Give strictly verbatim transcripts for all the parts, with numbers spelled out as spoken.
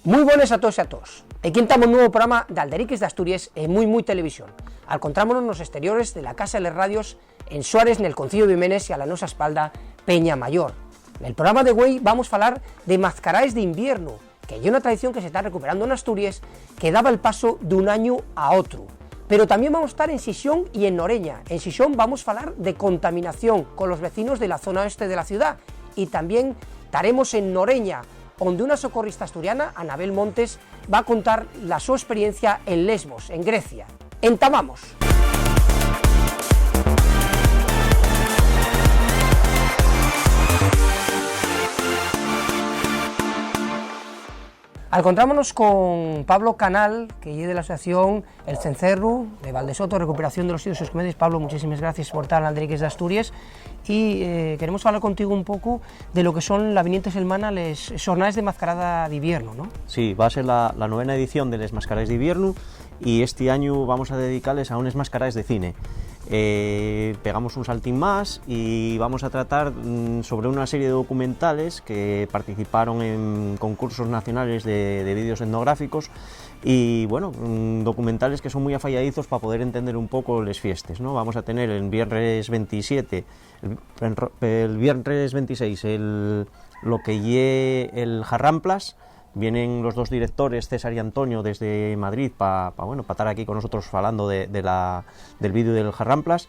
Mui bones a toos y a toos. Equí entamos un nuevu programa d'Alderiques d'Asturies en Mui Mui Televisión. Alcontrámonos nos exteriores de la Casa de les Radios en Suárez, nel Concello de Bimenes, y a la nosa espalda, Peña Mayor. Nel programa de güei vamos falar de mascaraes d'inviernu, que ye una tradición que se ta recuperando n'Asturies, que daba el paso d'un añu a otru. Pero tamién vamos tar en Xixón y en Noreña. En Xixón vamos falar de contaminación con los vecinos de la zona oeste de la ciudá, y tamién taremos en Noreña, onde una socorrista asturiana, Anabel Montes, va contar la so esperiencia en Lesbos, en Grecia. Entamamos. Alcontrámonos con Pablo Canal, que ye de la asociación El Cencerru de Valdesoto, Recuperación de los Ídolos y les Comedies. Pablo, muchísimes gracies por tar n'Alderiques d'Asturies. Y, eh, queremos falar contigo un poco de lo que son la viniente selmana les xornaes de mascarada d'iviernu, ¿no? Sí, va a ser la, la novena edición de les mascaraes d'iviernu, y esti añu vamos a dedicales a unes mascaraes de cine. Eh, pegamos un saltín más y vamos a tratar, mm, sobre una serie de documentales que participaron en concursos nacionales de, de vídeos etnográficos y, bueno, mm, documentales que son mui afayadizos pa poder entender un poco les fiestes, ¿no? Vamos a tener el viernes veintisiete, el, el ro-, el viernes veintiséis, el, lo que ye el Jarramplas. Vienen los dos directores, César y Antonio, desde Madrid pa, pa, bueno, pa tar aquí con nosotros falando de, de la, del vídeo del Jarramplas.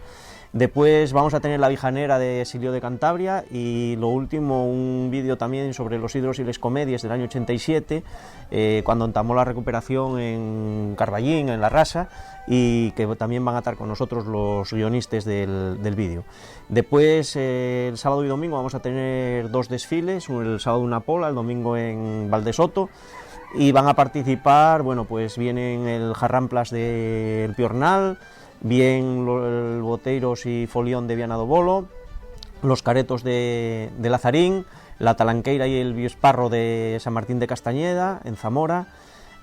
Depués vamos a tener La Vijanera de Silio de Cantabria y lo último, un vídeo también sobre los ídolos y les comedies del añu ochenta y siete, eh, cuando entamó la recuperación en Carballín, en La Rasa, y que también van a tar con nosotros los guionistes del, del vídeo. Depués, eh, el sábado y domingo vamos a tener dos desfiles, un, el sábado una pola, el domingo en Valdesoto, y van a participar, bueno, pues vienen el Jarramplas de El Piornal, bien lo-, el Boteiros y Folión de Viana do Bolo, los Caretos de, de Lazarín, la Talanqueira y el Viesparro de San Martín de Castañeda, en Zamora,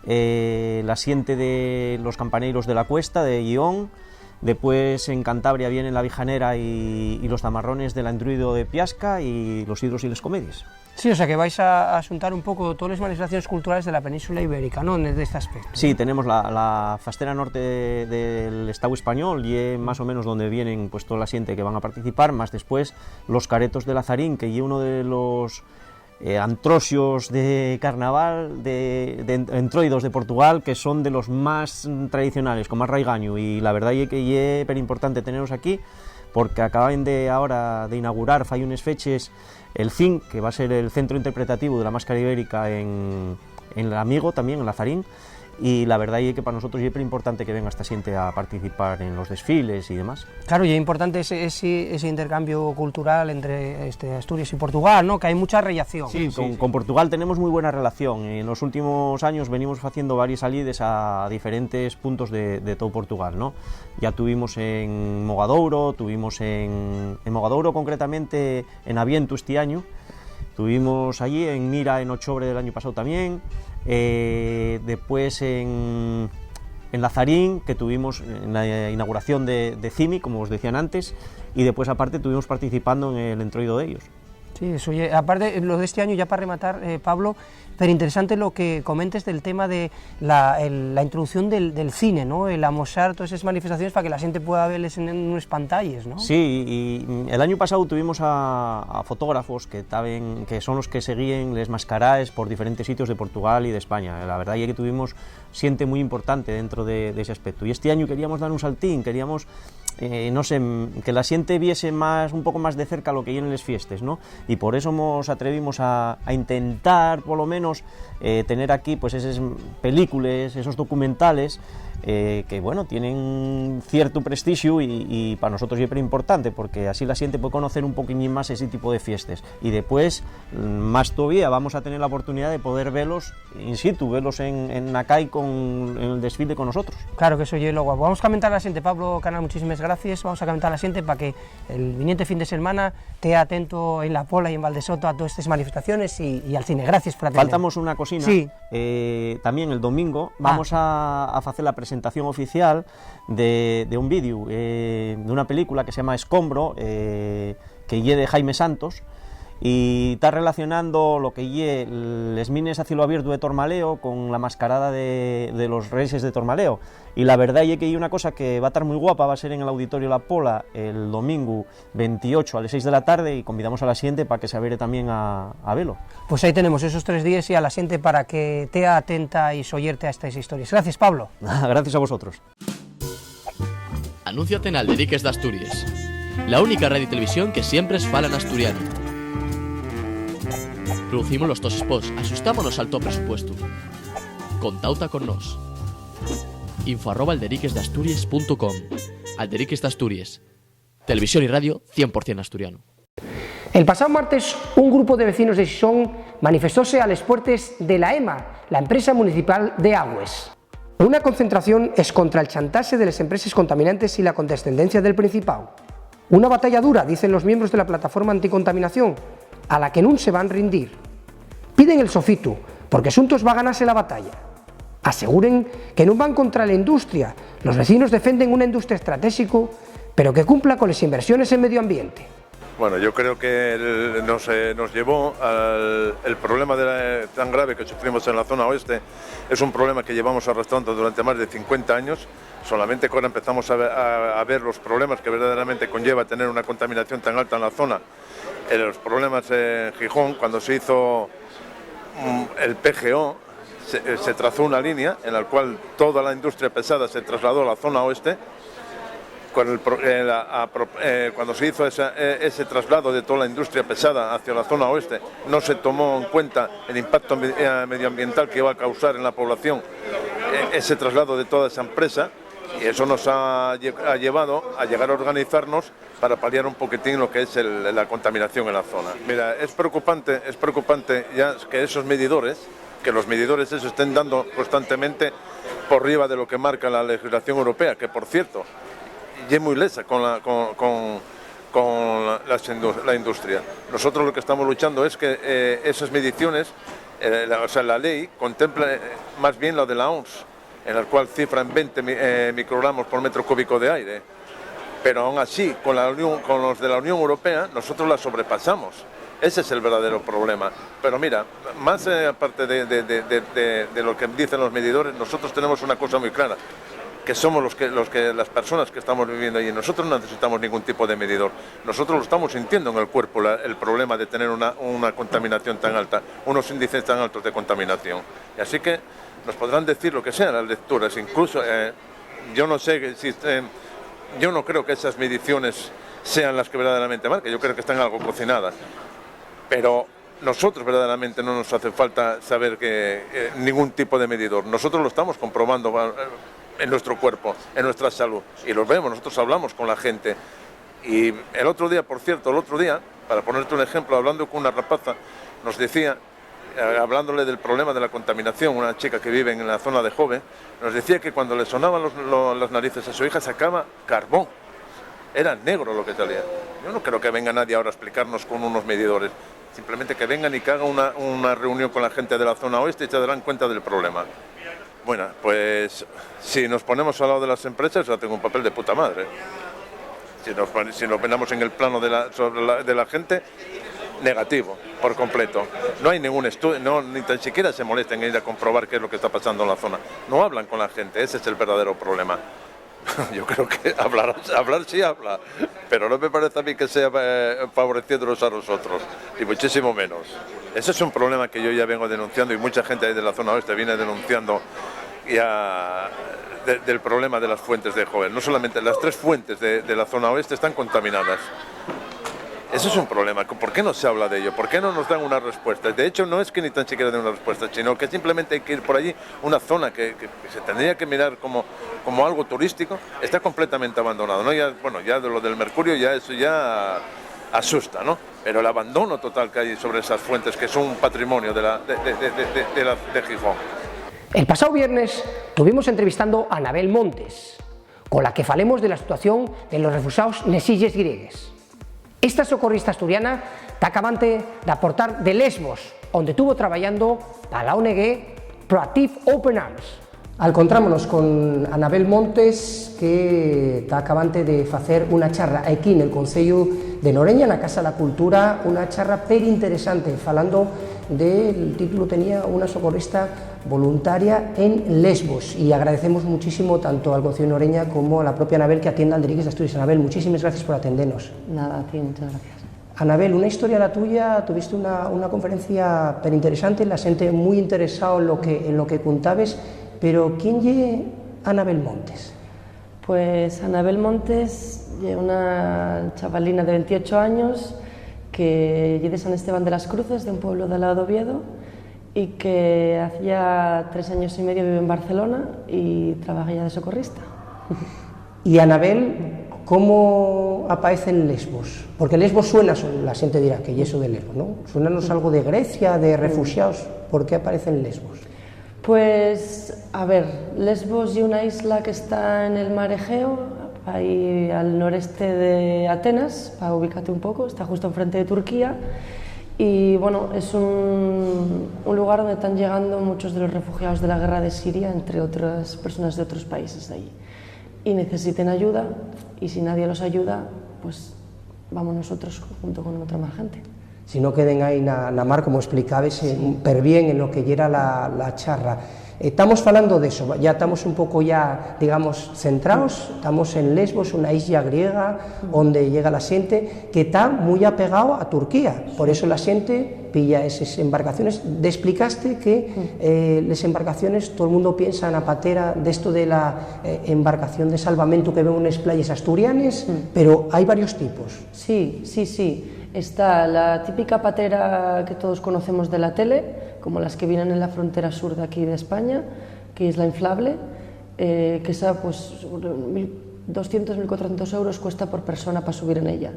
eh, la xente de los Campaneiros de la Cuesta, de Llión. Depués, en Cantabria, vienen la Vijanera y, y los Zamarrones de l'Andruido de Piasca y los Ídolos y les Comedies. Sí, o sea que vais a, a xuntar un poco toles manifestaciones culturales de la península ibérica, ¿no? En este aspecto. Sí, tenemos la, la fastera norte de, del Estao español, y es más o menos donde vienen, pues, toda la xente que van a participar, más después los Caretos de Lazarín, que ye uno de los, eh, antroxos de carnaval de, de en-, entroidos de Portugal, que son de los más, mm, tradicionales, con más raigañu, y la verdá ye que ye perimportante tenelos aquí, porque acaben de ahora de inaugurar, fai unes feches, el CIN, que va a ser el Centro Interpretativo de la Máscara Ibérica en, en L'Amigo, también en Lazarín, y la verdá ye que pa nosotros ye perimportante que venga esta xente a participar en los desfiles y demás. Claro, y es importante ese, ese, ese intercambio cultural entre, este, Asturias y Portugal, ¿no? Que hay mucha relación. Sí, sí, con, sí, con Portugal tenemos muy buena relación. En los últimos años venimos haciendo varias salidas a diferentes puntos de, de todo Portugal, ¿no? Ya tuvimos en Mogadouro, tuvimos en, en Mogadouro concretamente, en Avientu esti añu. Tuvimos allí en Mira en ochobre del añu pasao tamién. Eh, depués en, en Lazarín, que tuvimos na inauguración de, de CIMI, como os decían antes, y depués, aparte, tuvimos participando en el entroido d'ellos. Sí, eso ye. Aparte, lo d'esti añu, ya pa rematar, eh, Pablo, pero interesante lo que comentes del tema de la, el, la introducción del, del cine, ¿no? El amosar todas esas manifestaciones pa que la xente pueda veles en, en unes pantalles, ¿no? Sí, y, y el añu pasao tuvimos a, a fotógrafos que taben, que son los que seguíen les mascaraes por diferentes sitios de Portugal y d'España. La verdá ye que tuvimos xente mui importante dentro de, de ese aspecto. Y esti añu queríamos dar un saltín, queríamos, eh, no sé, m-, que la xente viese más, un poco más de cerca lo que yeren les fiestes, ¿no? Y por eso mos atrevimos a, a intentar, polo menos, eh, tener aquí, pues, eses películes, esos documentales, eh, que, bueno, tienen cierto prestixu y, y pa nosotros ye importante, porque así la xente puede conocer un poquiñín más ese tipo de fiestes. Y depués, mm, más todavía, vamos a tener la oportunidá de poder velos in situ, velos en, en na cai con, en el desfile con nosotros. Claro que eso ye lo guapo. Vamos a comentar a la xente, Pablo Canal, muchísimes gracies. Vamos a comentar a la xente pa que el viniente fin de selmana tea atento en La Pola y en Valdesoto a todas estes manifestaciones y, y al cine. Gracies por atender. Faltamos una cosina. Sí. Eh, tamién el domingo Ah. vamos a, a facer la presentación oficial de, de un vídeo, eh, d'una película que se llama Escombro, eh, que ye de Jaime Santos, y ta relacionando lo que ye les mines a cielo abiertu de Tormaleo con la mascarada de, de los Reyes de Tormaleo. Y la verdá ye que ye una cosa que va tar mui guapa, va ser en el Auditorio La Pola el domingu veintiocho a les seis de la tarde, y convidamos a la xente pa que se avere tamién a, a velo. Pues ahí tenemos esos tres díes y a la xente para que tea atenta y soyerte a estas historias. Gracias, Pablo. Gracias a vosotros. Anúnciate n'Alderiques d'Asturies, la única radio y televisión que siempre fala n'asturianu. Producimos los tos spots, axustámonos al to presupuestu. Contauta con nós. Info arroba alderiquesdasturies punto com. Alderiques d'Asturies. Televisión y radio cien por cien asturiano. El pasao martes, un grupu de vecinos de Xixón manifestóse a les puertes de la ema, la empresa municipal de Agües. Una concentración escontra'l chantaxe de les empreses contaminantes y la condescendencia del Principao. Una batalla dura, dicen los miembros de la plataforma anticontaminación, a la que nun se van rindir. Piden el sofitu, porque Xuntos va ganase la batalla. Aseguren que nun van contra la industria. Los vecinos defenden una industria estratéxico, pero que cumpla con les inversiones en medio ambiente. Bueno, yo creo que el- nos, eh, nos llevó al el problema de la- tan grave que sufrimos en la zona oeste. Es un problema que llevamos arrastrando durante más de cincuenta años. Solamente que ahora empezamos a ve- a- a ver los problemas que verdaderamente conlleva tener una contaminación tan alta en la zona. Eh, los problemas en Gijón, cuando se hizo, mm, el P G O, se, eh, se trazó una línea en la cual toda la industria pesada se trasladó a la zona oeste. Con el pro- eh, la- a pro- eh, cuando se hizo esa- eh, ese traslado de toda la industria pesada hacia la zona oeste, no se tomó en cuenta el impacto me- eh, medioambiental que iba a causar en la población, eh, ese traslado de toda esa empresa, y eso nos ha lle- ha llevado a llegar a organizarnos para paliar un poquitín lo que es el- la contaminación en la zona. Mira, es preocupante, es preocupante ya que esos medidores, que los medidores esos estén dando constantemente por riba de lo que marca la legislación europea, que, por cierto, ye muy lesa con la, con, con- con la, las indu- la industria. Nosotros lo que estamos luchando es que, eh, esas mediciones, eh, la- o sea, la ley contempla, eh, más bien la de la oms, en la cual cifran veinte mi- eh, microgramos por metro cúbico de aire. Pero aún así, con la Unión- con los de la Unión Europea, nosotros la sobrepasamos. Ese es el verdadero problema. Pero mira, más, eh, aparte de, de- de- de- de- de lo que dicen los medidores, nosotros tenemos una cosa muy clara, que somos los que, los que, las personas que estamos viviendo allí. Nosotros no necesitamos ningún tipo de medidor. Nosotros lo estamos sintiendo en el cuerpo, la- el problema de tener una, una contaminación tan alta, unos índices tan altos de contaminación. Y así que nos podrán decir lo que sea las lecturas, incluso, eh, yo no sé si, eh, yo no creo que esas mediciones sean las que verdaderamente marcan, yo creo que están algo cocinadas. Pero nosotros verdaderamente no nos hace falta saber que, eh, ningún tipo de medidor. Nosotros lo estamos comprobando, eh, en nuestro cuerpo, en nuestra salud, y lo vemos, nosotros hablamos con la gente. Y el otro día, por cierto, el otro día, para ponerte un ejemplo, hablando con una rapaza, nos decía, eh, hablándole del problema de la contaminación, una chica que vive en la zona de Jove, nos decía que cuando le sonaban los- lo- las narices a su hija sacaba carbón. Era negro lo que salía. Yo no creo que venga nadie ahora a explicarnos con unos medidores. Simplemente que vengan y que hagan una, una reunión con la gente de la zona oeste y se darán cuenta del problema. Bueno, pues si nos ponemos al lado de las empresas, hacen un papel de puta madre. Si nos, pon- si nos ponemos en el plano de la, sobre la- de la gente, negativo, por completo. No hay ningún estudio, no, ni tan siquiera se molestan en ir a comprobar qué es lo que está pasando en la zona. No hablan con la gente, ese es el verdadero problema. Yo creo que hablar, hablar sí habla, pero no me parece a mí que sea, eh, favoreciéndonos a nosotros, ni muchísimo menos. Ese es un problema que yo ya vengo denunciando y mucha gente ahí de la zona oeste viene denunciando ya de- del problema de las fuentes de Joven. No solamente las tres fuentes de, de la zona oeste están contaminadas. Ese es un problema. ¿Por qué no se habla de ello? ¿Por qué no nos dan una respuesta? De hecho, no es que ni tan siquiera den una respuesta, sino que simplemente hay que ir por allí, una zona que, que se tendría que mirar como, como algo turístico, está completamente abandonado, ¿no? Ya, bueno, ya de lo del mercurio, ya eso ya asusta, ¿no? Pero el abandono total que hay sobre esas fuentes, que son un patrimonio de, la, de, de- de- de- de la- de Gijón. El pasado viernes tuvimos entrevistando a Anabel Montes, con la que falemos de la situación de los refusaos nes illes griegues. Esta socorrista asturiana ta acabante d'aportar de Lesbos, onde tuvo trabayando pa la O N G Proactive Open Arms. Alcontrámonos con Anabel Montes, que ta acabante de facer una charra aquí nel Conceyu de Noreña, na Casa la Cultura, una charra perinteresante, falando del título, tenía una socorrista voluntaria en Lesbos, y agradecemos muchísimo tanto al Conceyu de Noreña como a la propia Anabel que atienda al Deriques d'Asturias. Anabel, muchísimas gracias por atendernos. Nada, a ti, muchas gracias. Anabel, una historia la tuya, tuviste una, una conferencia perinteresante, la xente mui interesao en lo que, en lo que cuntabes, pero ¿quién ye Anabel Montes? Pues Anabel Montes ye una chavalina de veintiocho años que ye de San Esteban de las Cruces, de un pueblo de al lado d'Oviedo, y que hacía tres años y medio vive en Barcelona y trabaja ya de socorrista. Y Anabel, ¿cómo aparece en Lesbos? Porque Lesbos suena, la xente dirá que ye eso de Lesbos, ¿no? Suénanos algo de Grecia, de refugiaos. ¿Por qué aparece en Lesbos? Pues, a ver, Lesbos ye una isla que está en el mar Egeo, ahí al noreste de Atenas, pa ubicate un poco, está justo enfrente de Turquía. Y bueno, es un, un lugar donde están llegando muchos de los refugiados de la guerra de Siria, entre otras personas de otros países de allí. Y necesiten ayuda, y si nadie los ayuda, pues vamos nosotros junto con otra más gente. Si no queden ahí na, na mar, como explicabes, eh, sí, perbién en lo que yera la, la charra. Eh, estamos falando de eso, ya estamos un poco ya, digamos, centrados, estamos en Lesbos, una isla griega, mm, onde llega la xente, que está muy apegado a Turquía. Por eso la xente pilla eses embarcaciones. Desplicaste que, mm, eh, les embarcaciones, todo el mundo piensa na patera d'esto de la, eh, embarcación de salvamentu que ven unes playes asturianes, mm, pero hai varios tipos. Sí, sí, sí. Está la típica patera que todos conocemos de la tele, como las que vienen en la frontera sur de aquí de España, que es la inflable, eh, que esa, pues, mil doscientos, mil cuatrocientos euros cuesta por persona pa subir en ella.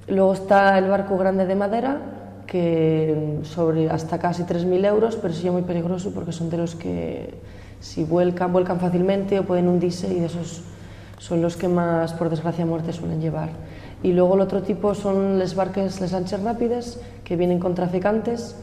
Luego está el barco grande de madera, que sobre hasta casi tres mil euros, pero sí es muy peligroso porque son de los que, si vuelcan, vuelcan fácilmente o pueden hundirse, y de esos son los que más, por desgracia, muerte suelen llevar. Y luego el otro tipo son les barques, les lanches rápides, que vienen con traficantes,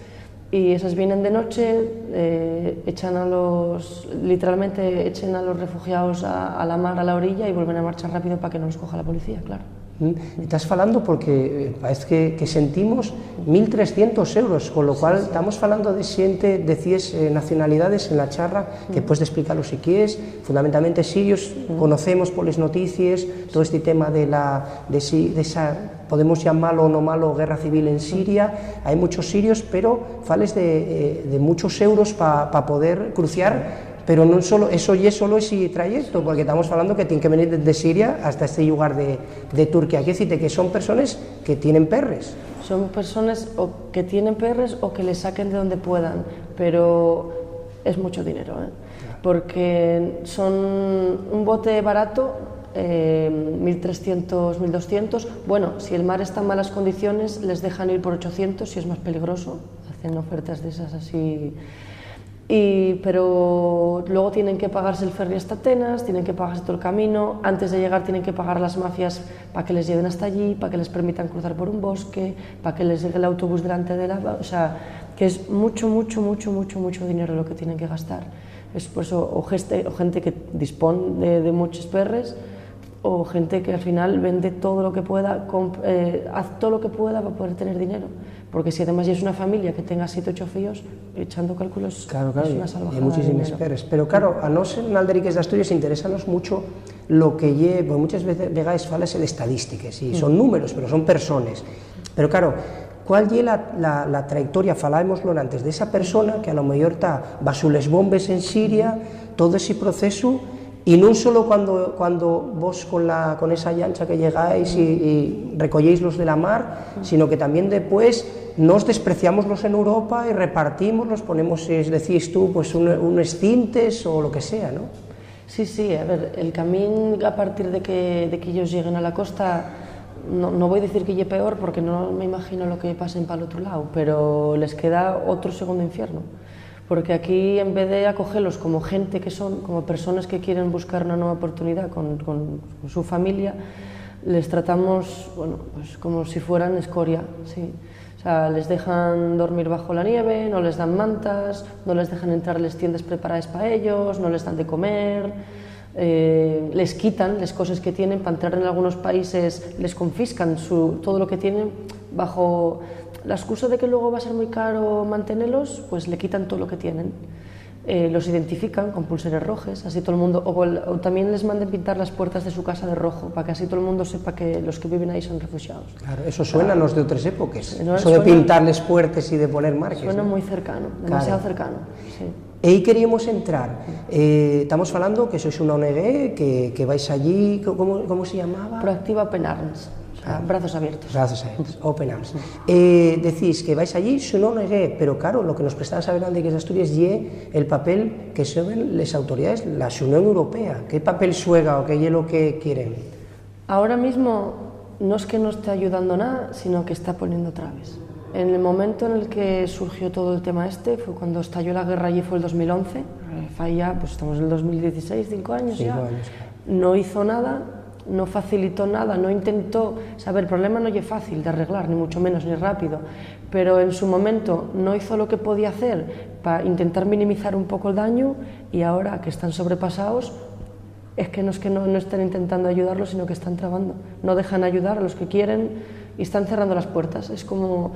y esas vienen de noche, eh, echan a los, literalmente echen a los refugiados a, a la mar, a la orilla, y vuelven a marchar rápido pa que no los coja la policía, claro. Mm, estás falando porque, eh, parece que, que sentimos mil trescientos euros, con lo cual, sí, sí, estamos falando de xente, decíes, eh, nacionalidades en la charra, que, mm, puedes explicarlo si quieres, fundamentalmente sirios, mm, conocemos por les noticies todo este tema de la, de si, de esa, podemos llamarlo o no malo, guerra civil en, mm, Siria. Hay muchos sirios, pero fales de, eh, de muchos euros pa, pa poder cruciar. Pero non solo, eso ye solo ese trayecto, porque estamos hablando que tienen que venir desde Siria hasta este lugar de, de Turquía. Quiero decirte que son personas que tienen perres. Son personas o que tienen perres o que les saquen de donde puedan, pero es mucho dinero, ¿eh? Ya. Porque son un bote barato, eh, mil trescientos, mil doscientos. Bueno, si el mar está en malas condiciones, les dejan ir por ochocientos, si es más peligroso. Hacen ofertas de esas así. Y, pero luego tienen que pagarse el ferry hasta Atenas, tienen que pagarse todo el camino, antes de llegar tienen que pagar a las mafias pa que les lleven hasta allí, pa que les permitan cruzar por un bosque, pa que les llegue el autobús delante de la, o sea, que es mucho, mucho, mucho, mucho, mucho dinero lo que tienen que gastar. Es por eso, o gente, o gente que dispón de, de muchos perres, o gente que al final vende todo lo que pueda, comp-, eh, haz todo lo que pueda pa poder tener dinero. Porque si además ya es una familia que tenga siete, ocho fíos, echando cálculos, claro, claro, es una salvajada de dinero. Muchísimas perres. Pero claro, a nós en Alderiques d'Asturias interesanos mucho lo que lle, porque muchas veces, vegaes, falase de estadístiques, y son, mm, números, pero son personas. Pero claro, ¿cuál ye la, la, la trayectoria, falábemoslo antes, de esa persona que a lo mejor ta bajo les bombes en Siria, todo ese proceso, y non solo cuando, cuando vos con la, con esa llancha que llegáis y, y recoyéislos de la mar, sino que también después nos despreciámoslos en Europa y repartímoslos, ponemos, es, decís tú, pues un, unes cintes o lo que sea, ¿no? Sí, sí, a ver, el camín a partir de que, de que ellos lleguen a la costa, no, no voi dicir que ye peor porque no me imagino lo que pasen pal otru lado, pero les queda otro segundo infierno. Porque aquí, en vez de acogelos como gente que son, como personas que quieren buscar una nueva oportunidad con, con, con su familia, les tratamos, bueno, pues como si fueran escoria, sí. O sea, les dejan dormir bajo la nieve, no les dan mantas, no les dejan entrar les tiendas preparaes pa ellos, no les dan de comer, eh, les quitan les coses que tienen. Pa entrar en algunos países les confiscan su, todo lo que tienen bajo la excusa de que luego va a ser muy caro mantenelos, pues le quitan todo lo que tienen. Eh, los identifican con pulseres rojes, así todo el mundo, o, col- o también les manden pintar las puertas de su casa de rojo, para que así todo el mundo sepa que los que viven ahí son refugiados. Claro, eso suena a nos de otras épocas. No, Eso de suena- pintar les puertas y de poner marques. Suena ¿No? Muy cercano, demasiado Claro. Cercano. Sí. E aí queríamos entrar. Eh, estamos falando que sois una O N G, que, que vais allí. Co- ¿Cómo, cómo se llamaba? Proactiva Open Arms, o sea, Ah. Brazos Abiertos. Brazos abiertos, Open Arms. Eh, decís que vais allí, es una O N G, pero claro, lo que nos prestaba saber antes de que es Asturias ye el papel que xogan les autoridades, la Unión Europea. ¿Qué papel xuega o qué ye lo que quieren? Ahora mismo no es que no esté ayudando nada, sino que está poniendo trabes. En el momento en el que surgió todo el tema este, fue cuando estalló la guerra allí, fue el dos mil once, eh, fai ya, pues estamos en el dos mil dieciséis, cinco años Cinco ya. Años, claro. No hizo nada, no facilitó nada, no intentó, o sea, a ver, el problema no es fácil de arreglar, ni mucho menos, ni rápido, pero en su momento no hizo lo que podía hacer para intentar minimizar un poco el daño y ahora que están sobrepasados, es que no es que no, no estén intentando ayudarlos, sino que están trabando. No dejan ayudar a los que quieren y están cerrando las puertas. Es como,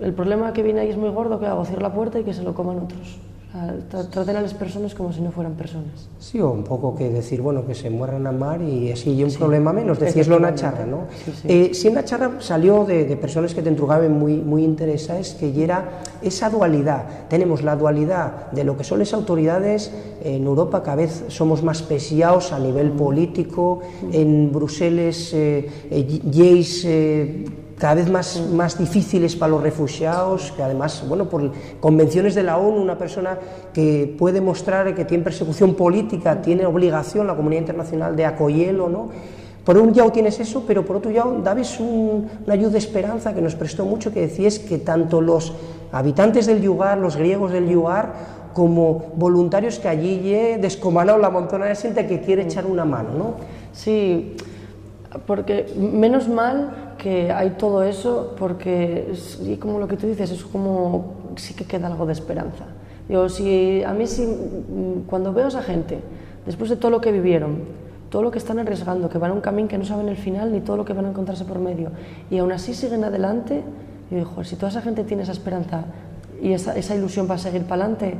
el problema que viene ahí es muy gordo, ¿qué hago? Cierro la puerta y que se lo coman otros. O sea, tra- traten a las personas como si no fueran personas. Sí, o un poco que decir, bueno, que se muerran a mar y así hay un problema menos, decíaslo en una charra, ¿no? Sí, sí. Eh, sí, en una charra salió de, de personas que te entrugaban muy, muy interesadas, que ya era esa dualidad. Tenemos la dualidad de lo que son las autoridades. En Europa cada vez somos más pesados a nivel político, en Bruselas eh, eh, lleis eh, cada vez más, más difíciles para los refugiados, que además, bueno, por convenciones de la ONU, una persona que puede mostrar que tiene persecución política, tiene obligación la comunidad internacional de acogerlo, ¿no? Por un llau tienes eso, pero por otro llau dabes un, una ayuda de esperanza que nos prestó mucho, que decías que tanto los habitantes del llugar, los griegos del llugar, como voluntarios que allí ye descomanao la montona de xente que quiere echar una mano, ¿no? Sí, porque menos mal que hay todo eso, porque es, y como lo que tú dices, es como sí que queda algo de esperanza. Digo, si a mí sí, mm, cuando veo a esa gente, después de todo lo que vivieron, todo lo que están arriesgando, que van a un camino que no saben el final ni todo lo que van a encontrarse por medio, y aún así siguen adelante, yo digo, "Joder, si toda esa gente tiene esa esperanza y esa, esa ilusión para seguir para adelante,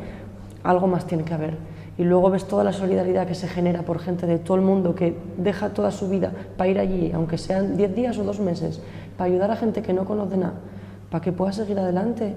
algo más tiene que haber". Y luego ves toda la solidaridad que se genera por gente de todo el mundo que deja toda su vida para ir allí, aunque sean diez días o dos meses, para ayudar a gente que no conoce nada, para que pueda seguir adelante.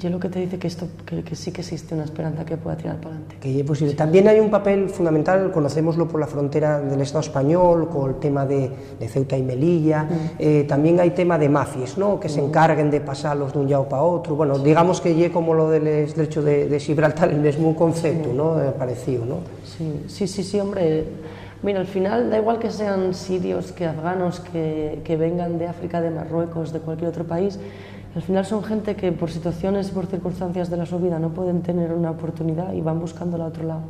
Y es lo que te dice que, esto, que, que sí que existe una esperanza que pueda tirar para adelante. Que ye posible. También hay un papel fundamental, conocémoslo por la frontera del Estado español, con el tema de, de Ceuta y Melilla. Eh, también hay tema de mafias, ¿no? Que se encarguen de pasarlos de un llau pa otro. Bueno, digamos que ye como lo del estrecho de, de Gibraltar, el mismo concepto, ¿no? Eh, parecido, ¿no? Sí, sí, sí, sí, hombre. Mira, al final da igual que sean sirios, que afganos, que, que vengan de África, de Marruecos, de cualquier otro país. Al final son gente que por situaciones y por circunstancias de la su vida no pueden tener una oportunidad y van buscándola a otro lado.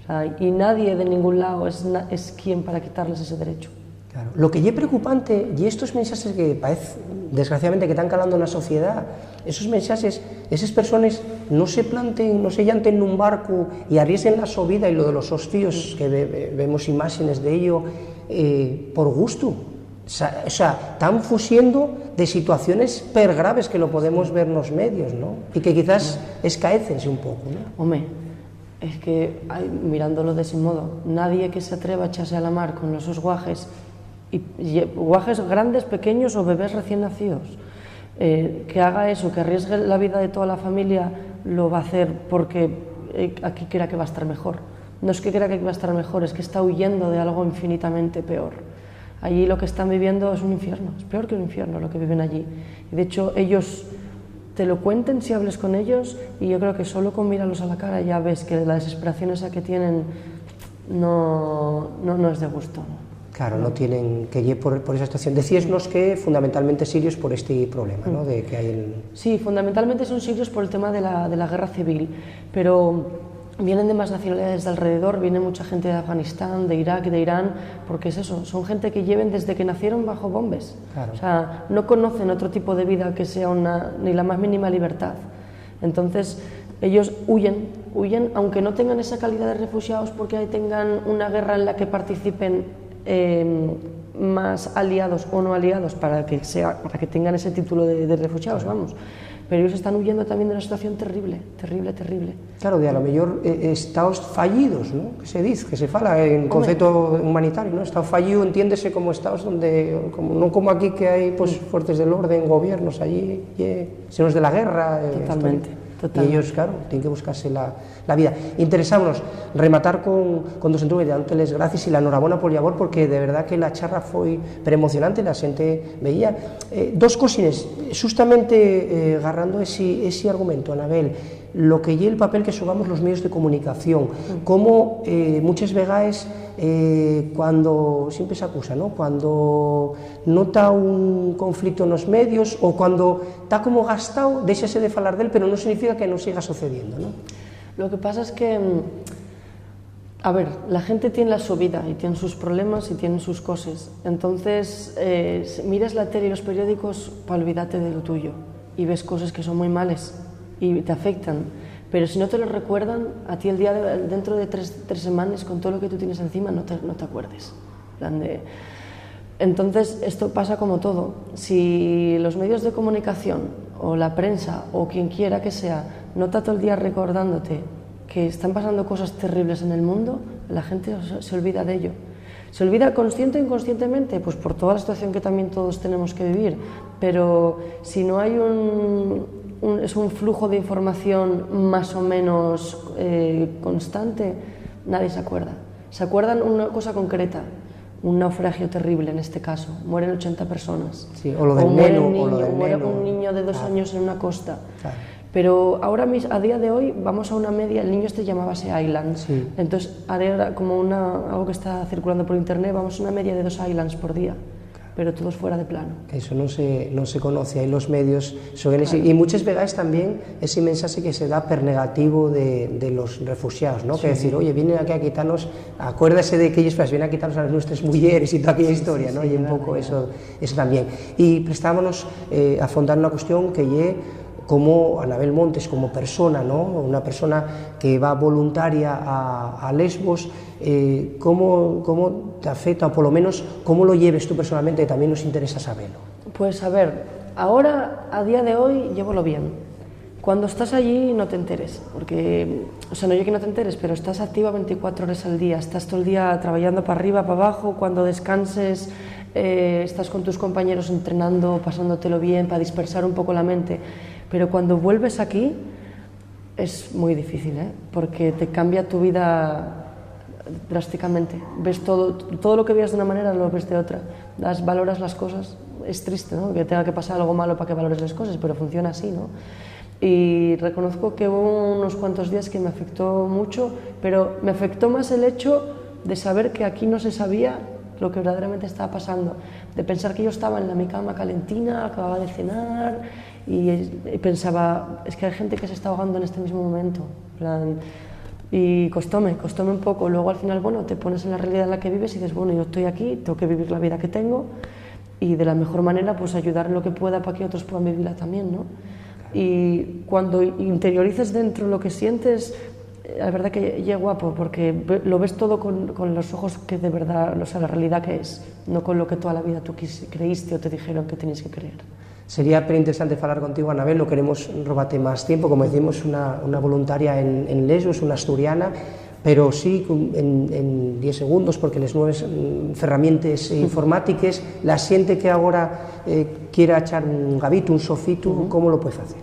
O sea, y nadie de ningún lado es, na- es quien para quitarles ese derecho. Claro. Lo que ye preocupante ye estos mensajes que parece, desgraciadamente, que están calando en la sociedad. Esos mensajes, esas personas no se planten, no se llanten nun barcu y arriesguen la so vida y lo de los sos fíos, que ve- ve- vemos imágenes de ello, eh, por gusto. Sa- O sea, están fusiendo de situaciones per graves que lo podemos ver nos medios, ¿no? Y que quizás escaécense un poco, ¿no? Home, es que, ai, mirándolo de ese modo, nadie que se atreva a echarse a la mar con los sos guajes, y, y guajes grandes, pequeños o bebés recién nacidos, eh, que haga eso, que arriesgue la vida de toda la familia, lo va a hacer porque eh, aquí crea que va a estar mejor. No es que crea que va a estar mejor, es que está huyendo de algo infinitamente peor. Allí lo que están viviendo es un infierno, es peor que un infierno lo que viven allí. Y de hecho, ellos te lo cuenten si hables con ellos, y yo creo que solo con mirarlos a la cara ya ves que la desesperación esa que tienen no, no, no es de gusto. Claro, no tienen que ir por, por esa situación. Decíasnos que fundamentalmente sirios por este problema, ¿no? De que hay el... Sí, fundamentalmente son sirios por el tema de la, de la guerra civil, pero Vienen de más nacionalidades de alrededor, viene mucha gente de Afganistán, de Irak, de Irán, porque es eso, son gente que lleven desde que nacieron bajo bombes. Claro. O sea, no conocen otro tipo de vida que sea una, ni la más mínima libertad. Entonces, ellos huyen, huyen, aunque no tengan esa calidad de refugiados porque ahí tengan una guerra en la que participen eh, más aliados o no aliados para que, sea, para que tengan ese título de, de refugiados, vamos. Pero ellos están huyendo también de una situación terrible, terrible, terrible. Claro, de a lo mellor eh, estados fallidos, ¿no? Que se diz, que se fala en concepto humanitario, ¿no? Estado fallido entiéndese como estados donde, como, no como aquí que hay pues fuerzas del orden, gobiernos, allí, eh, sino es de la guerra. Eh, totalmente, totalmente. Y ellos, claro, tienen que buscarse la, la vida. Interesámonos rematar con, con dos entrevistas, dándote les gracias y la enhorabona por labor, porque de verdad que la charla foi preemocionante, la xente veía. Eh, dos cosines, justamente eh, agarrando ese, ese argumento, Anabel, lo que ye el papel que xogamos los medios de comunicación, como eh, muchas vegaes eh, cuando, siempre se acusa, ¿no? Cuando no ta un conflicto nos medios o cuando ta como gastao, déxase de falar d'él, pero no significa que no siga sucediendo, ¿no? Lo que pasa es que, mm, a ver, la gente tiene la su vida y tiene sus problemas y tiene sus cosas. Entonces, eh, si miras la tele y los periódicos para olvidarte de lo tuyo y ves cosas que son muy males y te afectan. Pero si no te lo recuerdan, a ti el día de- dentro de tres, tres semanas, con todo lo que tú tienes encima, no te, no te acuerdes. Plan de, entonces, esto pasa como todo. Si los medios de comunicación o la prensa o quien quiera que sea no está todo el día recordándote que están pasando cosas terribles en el mundo, la gente se, se olvida de ello. Se olvida consciente o inconscientemente, pues por toda la situación que también todos tenemos que vivir, pero si no hay un, un- es un flujo de información más o menos eh, constante, nadie se acuerda. Se acuerdan una cosa concreta, un naufragio terrible en este caso, mueren ochenta personas. Sí, o lo del muere neno, un o lo niño, del muere neno. Un niño de dos Claro. Años en una costa. Claro. Pero ahora mismo, a día de hoy, vamos a una media, el niño este llamábase Aylan. Sí. Entonces, ahora, como una, algo que está circulando por internet, vamos a una media de dos Aylans por día, pero todos fuera de plano. Eso no se, no se conoce, ahí los medios son en ese, y muchas veces también ese mensaje que se da per negativo de, de los refugiados, ¿no? Que decir, oye, vienen aquí a quitarnos, acuérdase de que ellos pues, vienen a quitarnos a las nuestras mujeres y toda aquella historia, ¿no? Y un poco eso, eso también. Y prestámonos eh, a afondar una cuestión que ye como Anabel Montes, como persona, ¿no? Una persona que va voluntaria a, a Lesbos, eh, ¿cómo, ¿cómo te afecta, o por lo menos, cómo lo lleves tú personalmente? También nos interesa saberlo. Pues a ver, ahora, a día de hoy, llévolo bien. Cuando estás allí no te enteres, porque, o sea, no es que no te enteres, pero estás activa veinticuatro horas al día, estás todo el día trabajando para arriba, para abajo, cuando descanses, eh, estás con tus compañeros entrenando, pasándotelo bien, para dispersar un poco la mente. Pero cuando vuelves aquí, es muy difícil, ¿eh? Porque te cambia tu vida drásticamente. Ves todo, todo lo que veías de una manera, lo ves de otra. Das, valoras las cosas. Es triste, ¿no? Que tenga que pasar algo malo para que valores las cosas, pero funciona así, ¿no? Y reconozco que hubo unos cuantos días que me afectó mucho, pero me afectó más el hecho de saber que aquí no se sabía lo que verdaderamente estaba pasando, de pensar que yo estaba en la mi cama calentina, acababa de cenar, y, y pensaba, es que hay gente que se está ahogando en este mismo momento. Plan, y costóme, costóme un poco. Luego al final, bueno, te pones en la realidad en la que vives y dices, bueno, yo estoy aquí, tengo que vivir la vida que tengo y de la mejor manera pues ayudar en lo que pueda para que otros puedan vivirla también, ¿no? Y cuando interiorices dentro lo que sientes, eh, la verdad que es guapo, porque lo ves todo con, con los ojos que de verdad, o sea, la realidad que es, no con lo que toda la vida tú creíste o te dijeron que tenías que creer. Sería perinteresante falar contigo, Anabel, no queremos robarte más tiempo. Como decimos, una, una voluntaria en, en Lesbos, una asturiana, pero sí en, en diez segundos, porque les nuevas mm, ferramientes informáticas, la xente que agora eh, quiera echar un gabito, un sofitu, ¿cómo lo puede hacer?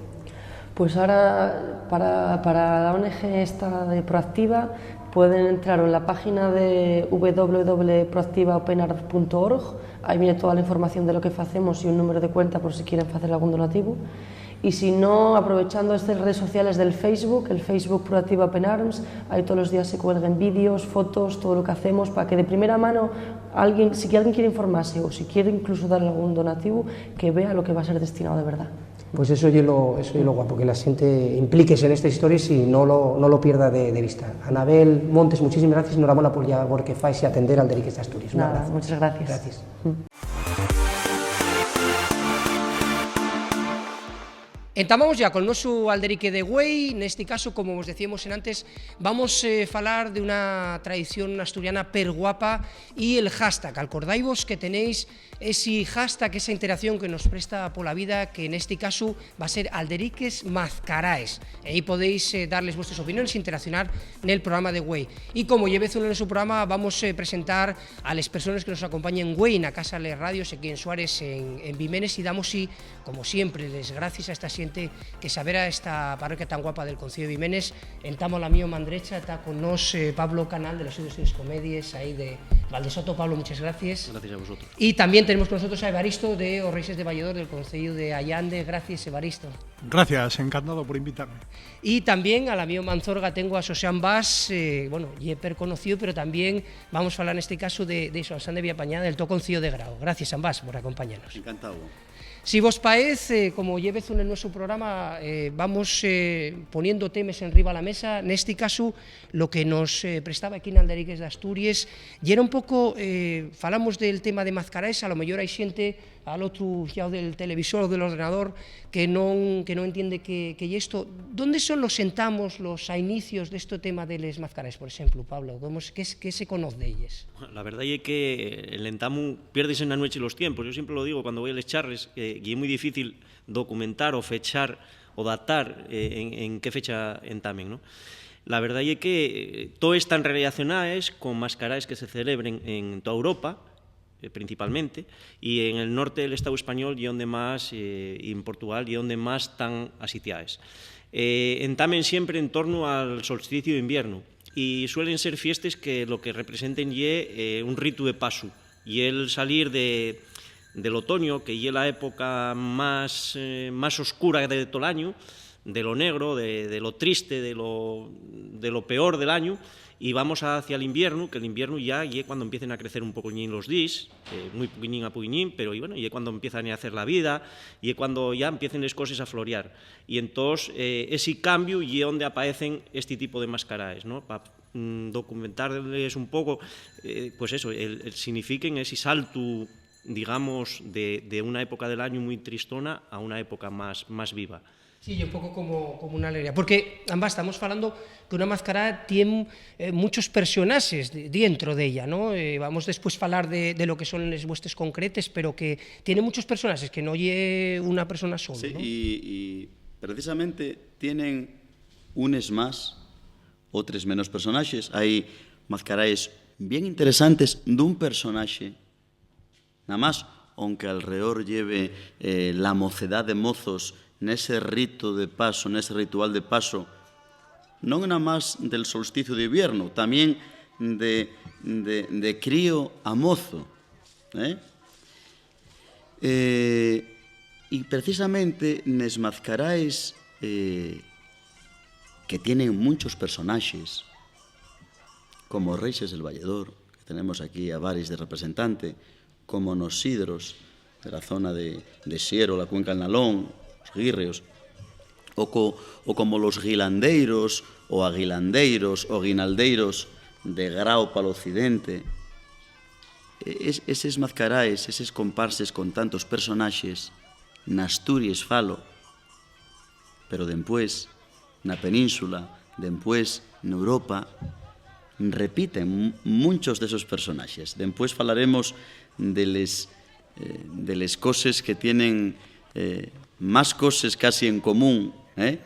Pues ahora, para, para la O N G esta de Proactiva, pueden entrar en la página de w w w punto proactivaopenarms punto org. Ahí viene toda la información de lo que facemos y un número de cuenta por si quieren hacer algún donativo. Y si no, aprovechando estas redes sociales del Facebook, el Facebook Proactiva Open Arms, ahí todos los días se cuelguen vídeos, fotos, todo lo que hacemos, para que de primera mano, alguien, si alguien quiere informarse o si quiere incluso dar algún donativo, que vea lo que va a ser destinado de verdad. Pues eso ye lo, eso ye lo guapo, que la xente implíquese nestes histories y no lo, no lo pierda de, de vista. Anabel Montes, muchísimas gracias, enhorabuena por ya, porque faise atender Alderiques d'Asturias. Un abrazo. Muchas gracias. Gracias. Entamamos ya col nuesu Alderique de güei. Nesti casu, como vos decíamos enantes, vamos, eh, falar d'una tradición asturiana perguapa y el hashtag. Alcordaivos que tenéis esi hashtag, esa interacción que nos presta pola vida, que nesti casu va ser Alderiques Mazcaraes. Ehí podéis, eh, dar les vuestres opiniones, interaccionar nel programa de güei. Y como ye vez uno en su programa, vamos, eh, presentar a les persones que nos acompañen güei na Casa de les Radios, aquí en Suárez, en, en Bimenes, y damos, y, como siempre, les gracies a esta xente que s'avera esta parroquia tan guapa del Concello de Bimenes. Entamo a la mio man drecha, ta con nós, eh, Pablo Canal, de los Indios y les Comedies, ahí de Valdesoto. Pablo, muchas gracias. Gracias a vosotros. Y también tenemos con nosotros a Evaristo, de Os Reyes de Valledor, del Concello de Allande. Gracias, Evaristo. Gracias, encantado por invitarme. Y también a la mio manzorga tengo a Xosé Ambás, eh, bueno, ye perconocíu, pero también vamos a hablar en este caso de, de Xosé de Villapañada, del to Concello de Grau. Gracias, Ambás, por acompañarnos. Encantado. Si vos paez, eh, como ye vez uno en nuestro programa, eh, vamos, eh, poniendo temes enriba la mesa. Nesti casu, lo que nos, eh, prestaba aquí en Alderiques d'Asturies, y era un poco, eh, falamos del tema de Mazcaraes, a lo mellor hai xente al otru llau del televisor o del ordenador que non, que non entiende qué, qué ye esto. ¿Dónde son los sentamos, los inicios de este tema de les Mazcaraes, por exemplu, Pablo? ¿Cómo se, qué, qué se conoz d'elles? La verdá ye que el entamu piérdese na nueche los tiempos. Yo siempre lo digo cuando voy a les charles, que ye muy difícil documentar o fechar o datar, eh, en, en qué fecha entamen, ¿no? La verdá ye que, eh, toes tán relacionaes con mascaraes que se celebren en toa Europa, eh, principalmente, y en el norte del Estado español ye onde más, eh, y en Portugal ye onde más tán asitiaes. Eh, entamen siempre en torno al solsticio de invierno, y suelen ser fiestes que lo que representen ye, eh, un ritu de pasu. Y el salir de, del otoño, que ye la época más, eh, más oscura de tol añu, de lo negro, de, de lo triste, de lo, de lo peor del añu, y vamos hacia el invierno, que el invierno ya ye cuando empiecen a crecer un poquiñín los dis, eh, muy poquiñín a poquiñín, pero, y bueno, ye cuando empiezan a hacer la vida, ye cuando ya empiecen les coses a floriar. Y entós, eh, esi cambiu ye onde apaecen esti tipo de mascaraes, ¿no? Pa, mm, documentarles un poco, eh, pues eso, el, el signifiquen esi saltu, digamos, de, de una época del añu muy tristona a una época más, más viva. Sí, y un poco como, como una alegría. Porque, ambas, estamos falando que una mascarada tiene, eh, muchos personajes de, dentro de ella, ¿no? Eh, vamos después falar de, de lo que son les vuestres concretes, pero que tiene muchos personajes, que no ye una persona sola, sí, ¿no? Y, y precisamente tienen unes más, otres menos personaxes. Hai mascaraes bien interesantes d'un personaxe, namás, aunque alredor lleve, eh, la mocedá de mozos nese rito de paso, nese ritual de paso, non namás del solsticio de invierno, tamién de, de, de crío a mozo, ¿eh? Eh, y precisamente nes mazcaraes, eh, que tienen munchos personaxes, como Reixes del Valledor, que tenemos aquí a varis de representante, como nos Sidros, de la zona de, de Siero, la cuenca del Nalón, los Guirrios, o co-, o como los Guilandeiros, o Aguilandeiros, o Guinaldeiros, de Grau pal occidente. E-, es-, eses mazcaraes, eses comparses con tantos personaxes, n'Asturies falo, pero dempués na Península, dempués n'Europa, repiten mu-, munchos d'esos personaxes. Dempués falaremos de les, eh, de les coses que tienen, eh, más coses casi en común, ¿eh?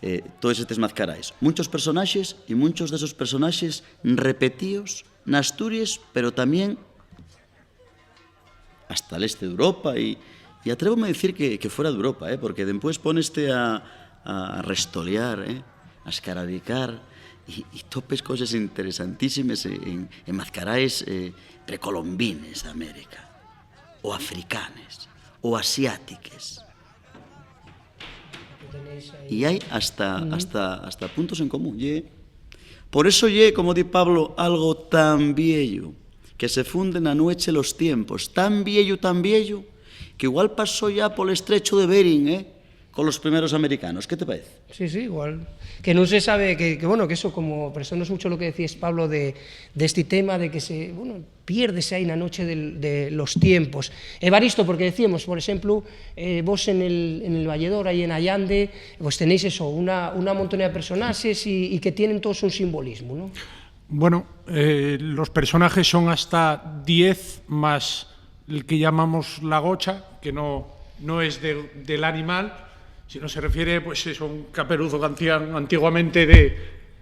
Eh, toes estes mazcaraes. Munchos personaxes, y munchos d'esos personaxes repetíos n'Asturies, pero tamién hasta l'este d'Europa, y, y atrévome a dicir que, que fuera d'Europa, eh, porque dempués póneste a, a restoliar, eh, a escarabicar, y, y topes coses interesantísimes en, en mazcaraes, eh, precolombines d'América, o africanes, o asiátiques. Y hai hasta, hasta, hasta puntos en común. Ye, por eso ye, como di Pablo, algo tan vieyo, que se funde na nueche los tiempos, tan vieyo, tan vieyo, Que igual pasó ya pol estrechu de Bering, ¿eh? Con los primeros americanos. ¿Qué te parece? Sí, sí, igual. Que nun se sabe, que, que, bueno, que eso, como, por eso no es mucho lo que decías, Pablo, de, de este tema de que se, bueno, piérdese ahí na noche del, de los tiempos. Evaristo, porque decíamos, por exemplu, eh, vos en el, en el Valledor, ahí en Allande, pues tenéis eso, una, una montonera de personaxes y, y que tienen todos un simbolismo, ¿no? Bueno, eh, los personajes son hasta diez más el que llamamos la gocha, que no, no es de, del animal, sino se refiere, pues, eso, a un caperuzo que hacían antiguamente de,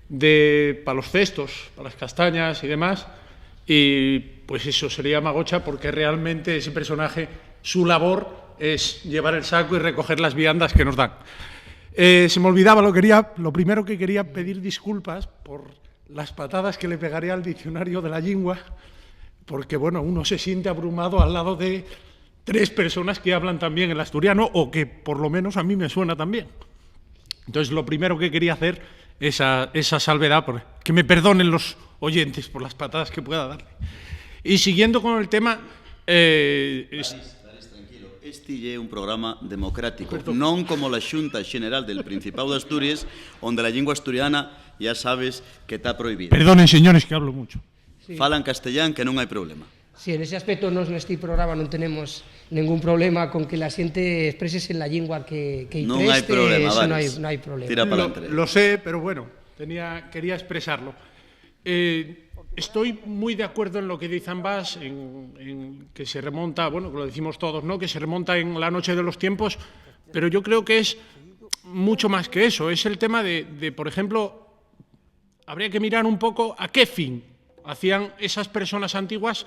de, para los cestos, para las castañas y demás. Y pues eso se le llama gocha porque realmente ese personaje, su labor es llevar el saco y recoger las viandas que nos dan. Eh, se me olvidaba, lo, quería, lo primero que quería pedir disculpas por las patadas que le pegaré al diccionario de la lengua, porque, bueno, uno se siente abrumado al lado de tres personas que hablan tan bien el asturiano, o que por lo menos a mí me suena tan bien. Entonces, lo primero que quería hacer es esa, esa salvedad, por, que me perdonen los oyentes por las patadas que pueda darle. Y siguiendo con el tema... Eh, es... Este ye un programa democrático, non como la Xunta Xeneral del Principau d'Asturies, onde la llingua asturiana ya sabes que ta prohibida. Perdonen, señores, que hablo mucho. Sí. Falan castellán, que non hai problema. Sí, en ese aspecto nos nesti programa non tenemos ningún problema con que la xente expresese en la llingua que, que Non hai preste, problema, eso non hai, Vares. Non hai problema. Tira lo, pa'lante. Lo sé, pero bueno, tenía, quería expresarlo. Eh, estoy muy de acuerdo en lo que dice ambas, en, en que se remonta, bueno, que lo decimos todos, ¿no? Que se remonta en la noche de los tiempos, pero yo creo que es mucho más que eso. Es el tema de, de, por ejemplo, habría que mirar un poco a qué fin hacían esas personas antiguas,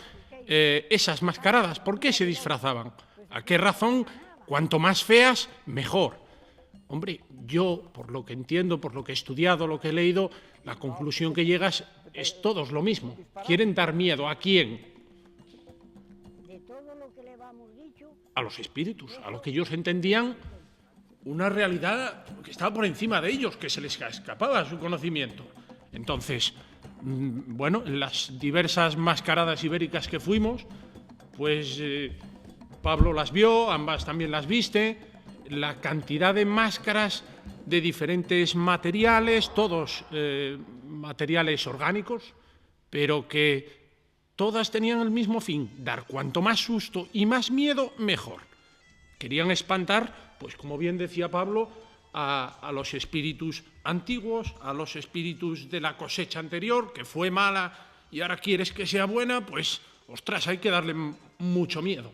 eh, esas mascaradas. ¿Por qué se disfrazaban? ¿A qué razón? Cuanto más feas, mejor. Hombre, yo, por lo que entiendo, por lo que he estudiado, lo que he leído, la conclusión que llegas es todos lo mismo. ¿Quieren dar miedo a quién? A los espíritus, a lo que ellos entendían una realidad que estaba por encima de ellos, que se les escapaba a su conocimiento. Entonces, mm, bueno, en las diversas mascaradas ibéricas que fuimos, pues, eh, Pablo las vio, ambas también las viste, la cantidad de máscaras de diferentes materiales, todos, eh, materiales orgánicos, pero que todas tenían el mismo fin, dar cuanto más susto y más miedo, mejor. Querían espantar, pues como bien decía Pablo, a, a los espíritus antiguos, a los espíritus de la cosecha anterior, que fue mala y ahora quieres que sea buena, pues, ostras, hay que darle m-, mucho miedo.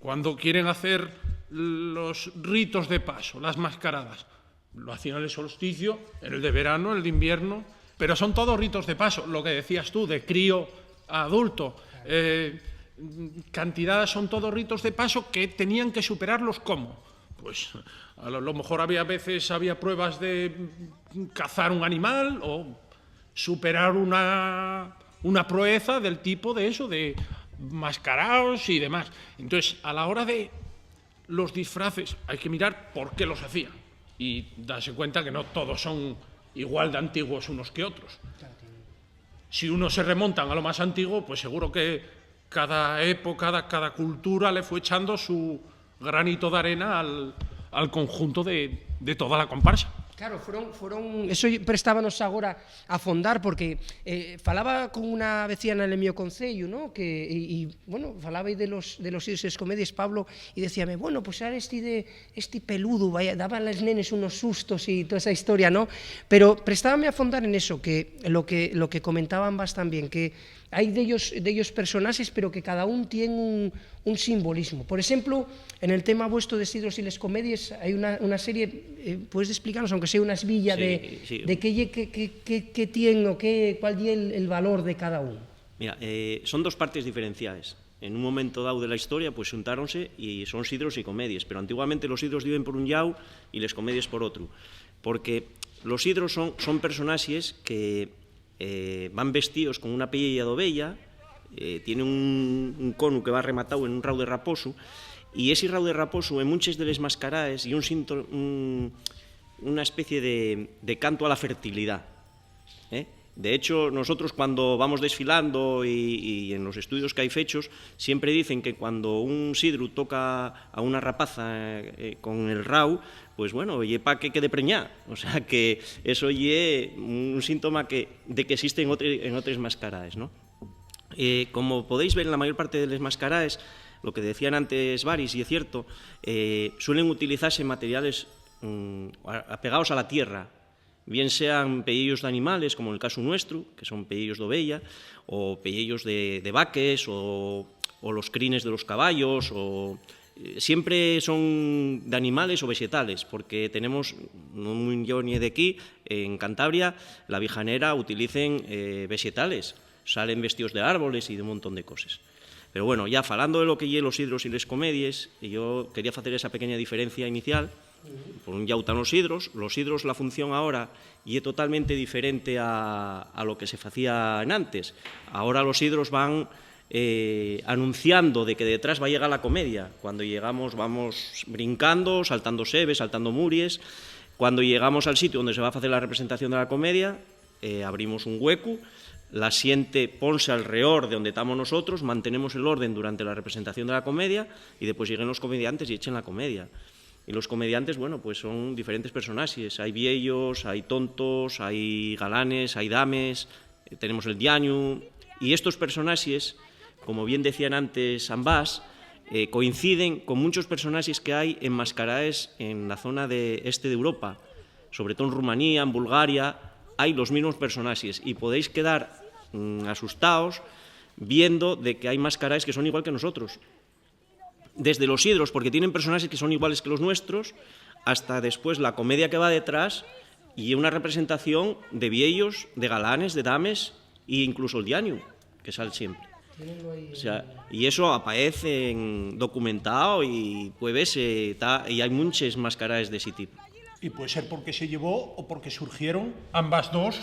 Cuando quieren hacer los ritos de paso, las mascaradas, lo hacían en el solsticio, en el de verano, en el de invierno, pero son todos ritos de paso, lo que decías tú, de crío a adulto. Eh, cantidades, son todos ritos de paso que tenían que superarlos. ¿Cómo? Pues a lo, lo mejor había veces, había pruebas de cazar un animal o superar una, una proeza del tipo de eso, de mascaraos y demás. Entonces, a la hora de los disfraces hay que mirar por qué los hacían y darse cuenta que no todos son igual de antiguos unos que otros. Si unos se remontan a lo más antiguo, pues seguro que cada época, cada, cada cultura le fue echando su granito de arena al, al conjunto de, de toda la comparsa. Claro, foron, foron, eso prestábanos agora a fondar, porque, eh, falaba con una vecina nel mio concello, ¿no? Que, y, y, bueno, falaba de los, de los ídolos y les comedies, Pablo, y decíame, bueno, pues ahora este de, este peludo, vaya, daba a les nenes unos sustos y toda esa historia, ¿no? Pero prestábame a fondar en eso, que lo que, lo que comentaban ambas también, que hai dellos, dellos personaxes, pero que cada un tien un, un simbolismo. Por exemplo, en el tema vuesto de ídolos y les comedies, hai una, una serie, eh, puedes explicarnos, aunque sea una esbilla, Sí, de, sí. De qué, ye- qué, qué, qué, qué tien o qué, cuál ye el, el valor de cada un? Mira, eh, son dos partes diferenciaes. En un momento dado de la historia, pues xuntáronse y son sidros y comedies, pero antiguamente los sidros diben por un llau y les comedies por otru, porque los sidros son, son personaxes que, eh, van vestíos con una piella d'oveya, eh, tienen un, un conu que va rematado en un rau de raposu, y ese rau de raposu en munches de les mascaraes y un sinto-, un, una especie de, de canto a la fertilidad, ¿eh? De hecho, nosotros cuando vamos desfilando y, y en los estudios que hai fechos, siempre dicen que cuando un sidru toca a una rapaza, eh, con el rau, pues bueno, ye pa que quede preñá. O sea que eso ye un síntoma que, de que existen otri-, en otres mascaraes, ¿no? Eh, como podéis ver, en la mayor parte de les mascaraes, lo que decían antes varis, y es cierto, eh, suelen utilizarse materiales, mm, a-, apegados a la tierra, bien sean pellejos d'animales, como el casu nuestru, que son pellejos d'oveya, o pellejos de, de vaques, o, o los crines de los caballos, o, eh, siempre son d'animales o vegetales, porque tenemos, no mui lloñe d'equí, en Cantabria, la Vijanera utilicen, eh, vegetales, salen vestidos de árboles y de un montón de coses. Pero bueno, ya falando de lo que ye los sidros y les comedies, yo quería facer esa pequeña diferencia inicial. Por un llau tán los sidros. Los sidros, la función ahora ye totalmente diferente a, a lo que se facía enantes. Ahora los sidros van, eh, anunciando de que detrás va llegar la comedia. Cuando llegamos, vamos brincando, saltando sebes, saltando muries. Cuando llegamos al sitio donde se va a facer la representación de la comedia, eh, abrimos un huecu, la xente ponse alredor de onde tamos nosotros, mantenemos el orden durante la representación de la comedia, y después lleguen los comediantes y echen la comedia. Y los comediantes, bueno, pues son diferentes personaxes. Hai vieyos, hai tontos, hai galanes, hai dames, eh, tenemos el diañu. Y estos personaxes, como bien decían antes ambas, eh, coinciden con munchos personaxes que hai en mascaraes en la zona de este d'Europa, sobre todo en Rumanía, en Bulgaria, hai los mismos personaxes, y podéis quedar, mm, asustaos viendo de que hai mascaraes que son igual que nosotros. Desde los sidros, porque tienen personaxes que son iguales que los nuestros, hasta después la comedia que va detrás, y una representación de vieyos, de galanes, de dames, e incluso el diañu, que sal siempre. O sea, y eso aparece en documentao y puede verse, ta, y hai munches mascaraes d'esi tipu. Y puede ser porque se llevó o porque surgieron ambas dos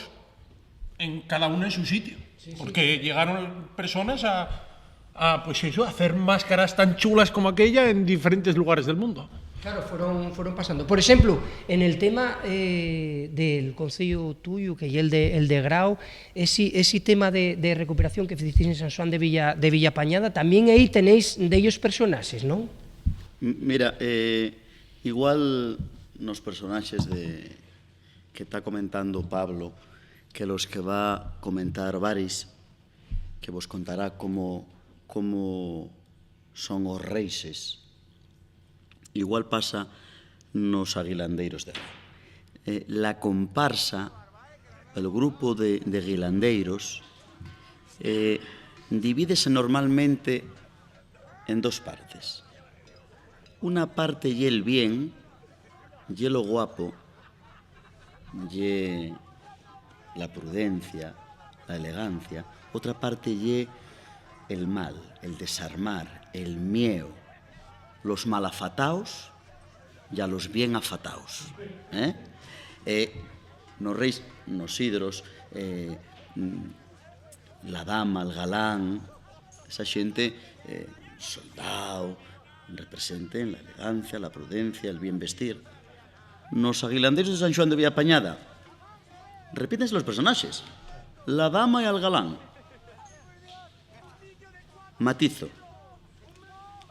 en cada una en su sitio. Sí, sí. Porque llegaron personas a, a, pues eso, a hacer máscaras tan chulas como aquella en diferentes lugares del mundo. Claro, fueron, fueron pasando. Por exemplu, en el tema, eh, del concello tuyo, que ye el de, el de Grau, esi, esi tema de, de recuperación que ficisteis en San Xuan de Villa, de Villa Pañada, tamién ehí tenéis dellos personaxes, ¿non? M-, mira, eh, igual nos personaxes de, que ta comentando Pablo, que los que va comentar Varis, que vos contará cómo, cómo son os reixes. Igual pasa nos aguilandeiros de Grau. Eh, la comparsa, el grupo de, de aguilandeiros, eh, divídese normalmente en dos partes. Una parte ye el bien, ye lo guapo, ye la prudencia, la elegancia. Otra parte ye el mal, el desarmar, el mieu, los malafataos ya los bien afataos, ¿eh? Eh, nos reis, nos sidros, eh, mm, la dama, el galán, esa xente, eh, soldao, representen la elegancia, la prudencia, el bien vestir. Nos aguilandeiros de San Xuan de Villa Pañada, repítense los personaxes, la dama y al galán. Matizo,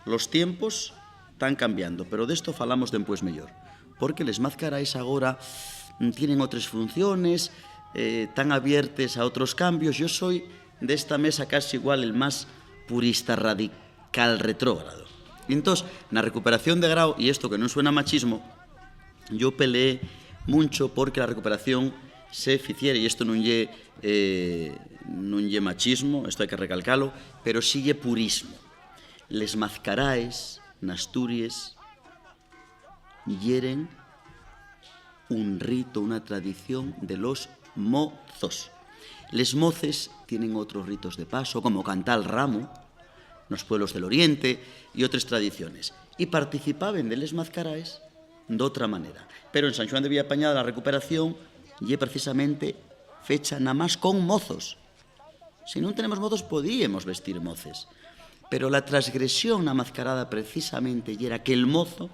los tiempos tán cambiando, pero d'esto falamos dempués meyor, porque les mazcaraes agora, mm, tienen otres funciones, eh, tán abiertes a otros cambios. Yo soi d'esta mesa casi igual el más purista, radical, retrógrado. Y entós, na recuperación de Grau, y esto que non suena machismo, yo peleé muncho porque la recuperación se ficiera, y esto nun ye, eh, nun ye machismo, esto hai que recalcalo, pero sí ye purismo. Les mazcaraes n'Asturies yeren un rito, una tradición de los mozos. Les moces tienen otros ritos de paso, como cantar el ramo nos pueblos del Oriente y otras tradiciones. Y participaben de les mazcaraes d'otra manera. Pero en San Xuan de Villapañada la recuperación ye precisamente fecha namás con mozos. Si nun tenemos mozos, podíemos vestir moces. Pero la transgresión na mazcarada precisamente yera que el mozo,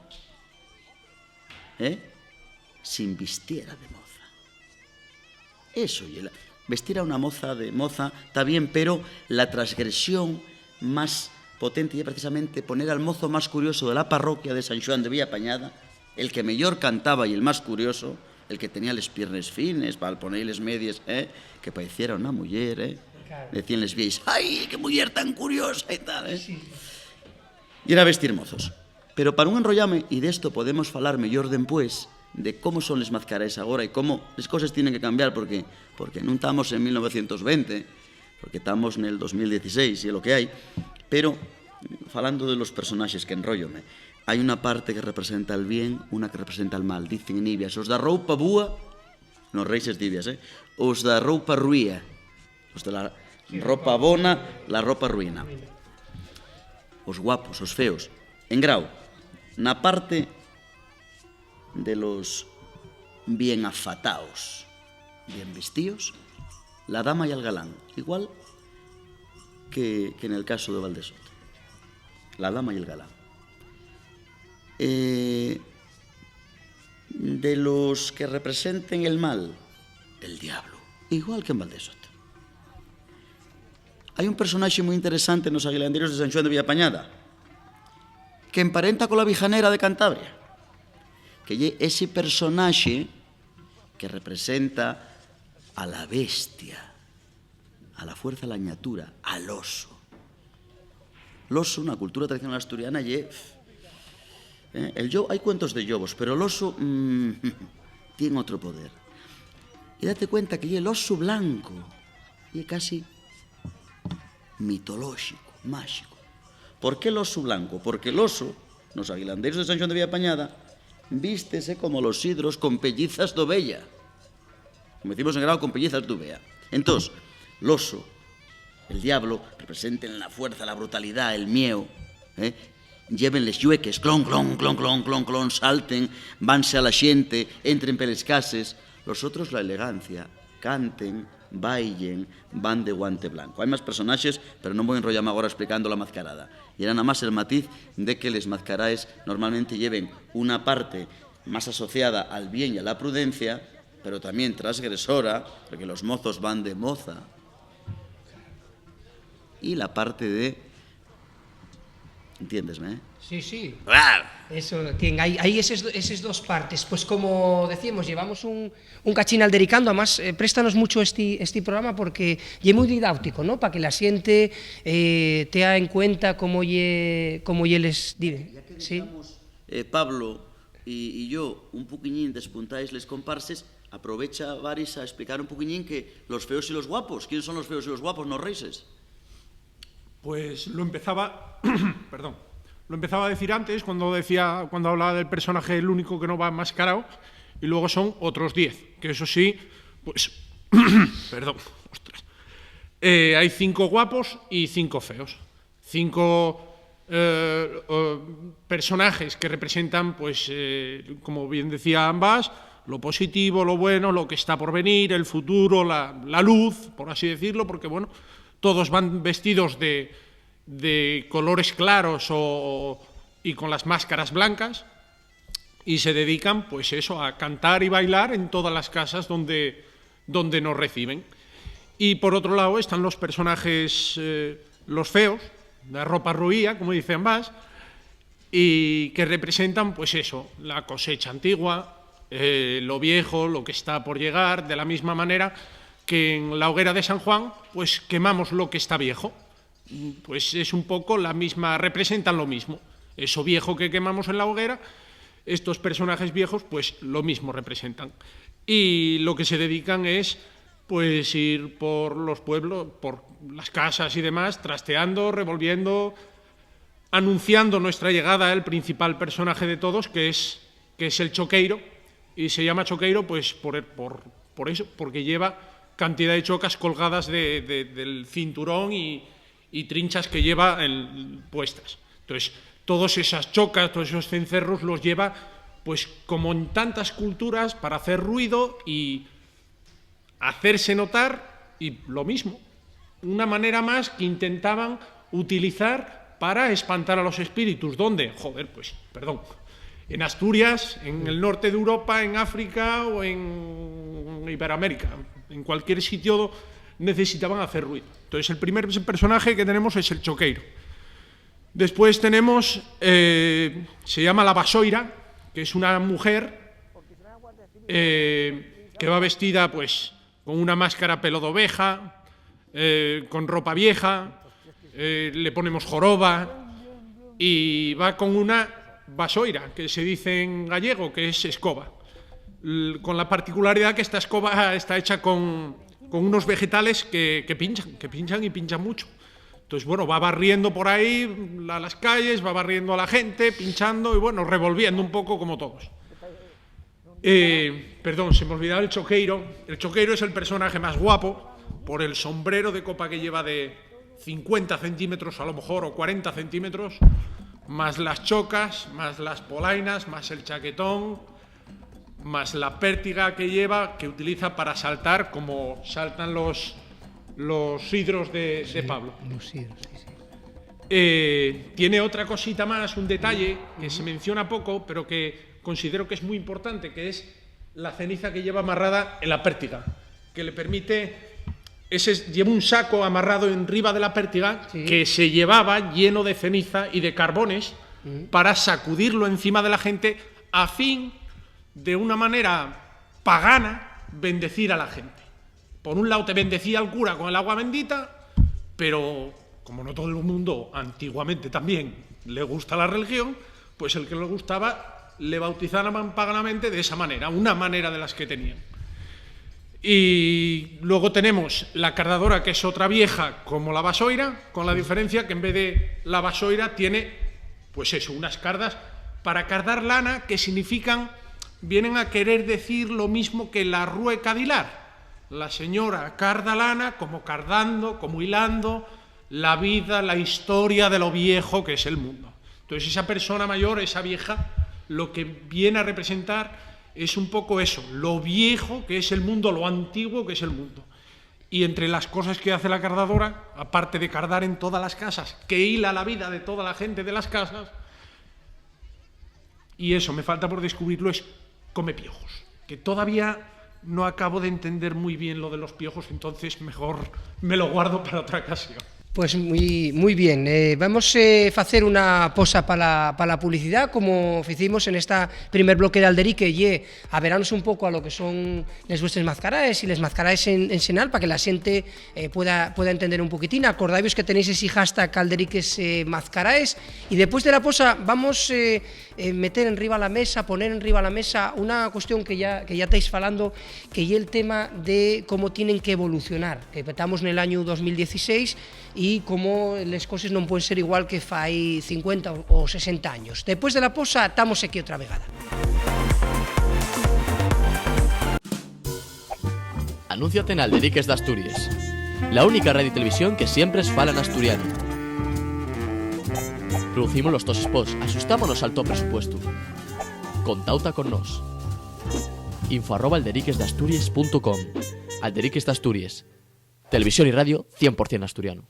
¿eh?, se invistiera de moza. Eso ye la, Vestir a una moza de moza ta bien, pero la transgresión más potente ye precisamente poner al mozo más curioso de la parroquia de San Xuan de Villapañada, el que mellor cantaba y el más curioso, el que tenía les piernes fines, pal poner les medies, ¿eh? Que pareciera una muyer, ¿eh? Claro. Decían les vieyes: "¡Ai, qué muyer tan curiosa!", y tal, ¿eh? Sí. Y era vestir mozos. Pero pa nun enrollame, y d'esto podemos falar mellor dempués, de cómo son les mazcaraes agora y cómo les coses tienen que cambiar, porque, porque nun tamos en mil novecientos venti, porque tamos nel dos mil dieciséis, y es lo que hai. Pero, falando de los personaxes, que enróllome, hai una parte que representa el bien, una que representa el mal. Dicen en Ibias: "Os da roupa búa", nos reixes d'Ibias, ¿eh? "Os da roupa ruía". Los de la ropa bona, la ropa ruina. Os guapos, os feos. En Grau, na parte de los bien afataos, bien vestíos, la dama y el galán, igual que, que nel caso de Valdesoto. La dama y el galán. Eh, de los que representen el mal, el diablo, igual que en Valdesoto. Hai un personaxe mui interesante nos Aguilanderios de San Xuan de Villapañada, que emparenta cola Vijanera de Cantabria, que ye ese personaxe que representa a la bestia, a la fuerza de la ñatura, al oso. L'oso, na cultura tradicional asturiana, ye, eh, el llo-, hai cuentos de llobos, pero l'oso, mm, tien otro poder. Y date cuenta que ye l'oso blanco, ye casi mitolóxico, máxico. ¿Por qué l'oso blanco? Porque l'oso, nos Aguilanderios de San Xuan de Villapañada, vístese como los sidros con pellizas d'ovella. Como decimos en Grau, con pellizas d'uvea. Entós, l'oso, el diablo, representen la fuerza, la brutalidá, el mieu, ¿eh? Lleven les llueques, clon, clon, clon, clon, clon, clon, salten, vanse a la xente, entren peles cases. Los otros, la elegancia, canten, bailen, van de guante blanco. Hai más personaxes, pero non voi enrollame agora explicando la mazcarada. Y era namás el matiz de que les mazcaraes normalmente lleven una parte más asociada al bien y a la prudencia, pero tamién transgresora, porque los mozos van de moza. Y la parte de... Entiéndesme, ¿eh? Sí, sí. Eso, tien, hai, hai eses, eses dos partes. Pues, como decíamos, llevamos un, un cachín aldericando, amás, eh, préstanos mucho esti, esti programa porque ye mui didáutico, ¿no? Pa que la xente, eh, tea en cuenta cómo ye, cómo ye les... Dime. Ya que... Sí. Dixamos, eh, Pablo y, y yo, un poquiñín despuntáis les comparses, aprovecha, Baris, a explicar un poquiñín que los feos y los guapos. ¿Quién son los feos y los guapos, nos reixes? Pues lo empezaba, perdón, lo empezaba a decir antes cuando decía, cuando hablaba del personaje, el único que no va enmascarado, y luego son otros diez, que eso sí, pues, perdón, ostras. Eh, hay cinco guapos y cinco feos. Cinco, eh, eh, personajes que representan, pues, eh, como bien decía ambas, lo positivo, lo bueno, lo que está por venir, el futuro, la, la luz, por así decirlo, porque, bueno, todos van vestidos de, de colores claros o, y con las máscaras blancas y se dedican, pues eso, a cantar y bailar en todas las casas donde, donde nos reciben. Y por otro lado están los personajes, eh, los feos, la ropa ruía, como dice ambas, y que representan, pues eso, la cosecha antigua, eh, lo viejo, lo que está por llegar, de la misma manera que en la hoguera de San Juan, pues quemamos lo que está viejo. Pues es un poco la misma, representan lo mismo. Eso viejo que quemamos en la hoguera, estos personajes viejos, pues lo mismo representan. Y lo que se dedican es, pues, ir por los pueblos, por las casas y demás, trasteando, revolviendo, anunciando nuestra llegada al principal personaje de todos, que es, que es el choqueiro, y se llama choqueiro, pues, por, por, por eso, porque lleva cantidad de chocas colgadas de, de, del cinturón y, y trinchas que lleva en, puestas. Entonces, todas esas chocas, todos esos cencerros los lleva, pues, como en tantas culturas, para hacer ruido y hacerse notar, y lo mismo, una manera más que intentaban utilizar para espantar a los espíritus. ¿Dónde? Joder, pues, perdón. En Asturias, en el norte de Europa, en África o en Iberoamérica. En cualquier sitio necesitaban hacer ruido. Entonces, el primer personaje que tenemos es el choqueiro. Después tenemos, eh, se llama la Basoira, que es una mujer, eh, que va vestida, pues, con una máscara pelo d'oveja, eh, con ropa vieja, eh, le ponemos joroba, y va con una basoira, que se dice en gallego, que es escoba, l-, con la particularidad que esta escoba está hecha con, con unos vegetales que, que pinchan, que pinchan y pinchan mucho. Entonces, bueno, va barriendo por ahí la, las calles, va barriendo a la gente, pinchando y, bueno, revolviendo un poco como todos. Eh, perdón, se me olvidaba el choqueiro. El choqueiro es el personaje más guapo por el sombrero de copa que lleva, de cincuenta centímetros a lo mejor, o cuarenta centímetros, más las chocas, más las polainas, más el chaquetón, más la pértiga que lleva, que utiliza para saltar como saltan los, los sidros de, de Pablo. Los sidros, sí, sí. Eh, tiene otra cosita más, un detalle que se menciona poco, pero que considero que es muy importante, que es la ceniza que lleva amarrada en la pértiga, que le permite, ese, lleva un saco amarrado en riba de la pértiga, sí, que se llevaba lleno de ceniza y de carbones, mm, para sacudirlo encima de la gente a fin, de una manera pagana, bendecir a la gente. Por un lado te bendecía el cura con el agua bendita, pero como no todo el mundo antiguamente también le gusta la religión, pues el que no le gustaba le bautizaban paganamente de esa manera, una manera de las que tenían. Y luego tenemos la cardadora, que es otra vieja como la basoira, con la diferencia que en vez de la basoira tiene, pues eso, unas cardas para cardar lana, que significan, vienen a querer decir lo mismo que la rueca d'hilar. La señora carda lana como cardando, como hilando la vida, la historia de lo viejo que es el mundo. Entonces, esa persona mayor, esa vieja, lo que viene a representar es un poco eso, lo viejo que es el mundo, lo antiguo que es el mundo. Y entre las cosas que hace la cardadora, aparte de cardar en todas las casas, que hila la vida de toda la gente de las casas, y eso me falta por descubrirlo, es come piojos, que todavía no acabo de entender muy bien lo de los piojos, entonces mejor me lo guardo para otra ocasión. Pues mui, mui bien. Eh, vamos, eh, facer una posa pa la, pa la publicidá, como ficimos en esta primer bloque d'Alderique, ye averanos un poco a lo que son les vuestres mazcaraes y les mazcaraes en, en xeral, pa que la xente, eh, pueda, pueda entender un poquitín. Acordaivos que tenéis esi hashtag Alderiques, eh, Mazcaraes. Y depués de la posa vamos, eh, eh, meter enriba la mesa, poner enriba la mesa una cuestión que ya, que ya estáis falando, que ye el tema de cómo tienen que evolucionar, que petamos nel añu dos mil dieciséis y cómo les coses non pueden ser igual que fai cincuenta o, o sesenta años. Depués de la posa, tamos aquí otra vegada. Anúnciate en Alderiques d'Asturies, la única radio y televisión que siempre es fala n'asturianu. Producimos los tos spots, axustámonos al to presupuestu. Contauta con nós. Info arroba alderiquesdasturies punto com. Alderiques d'Asturies. Televisión y radio cien por cien asturiano.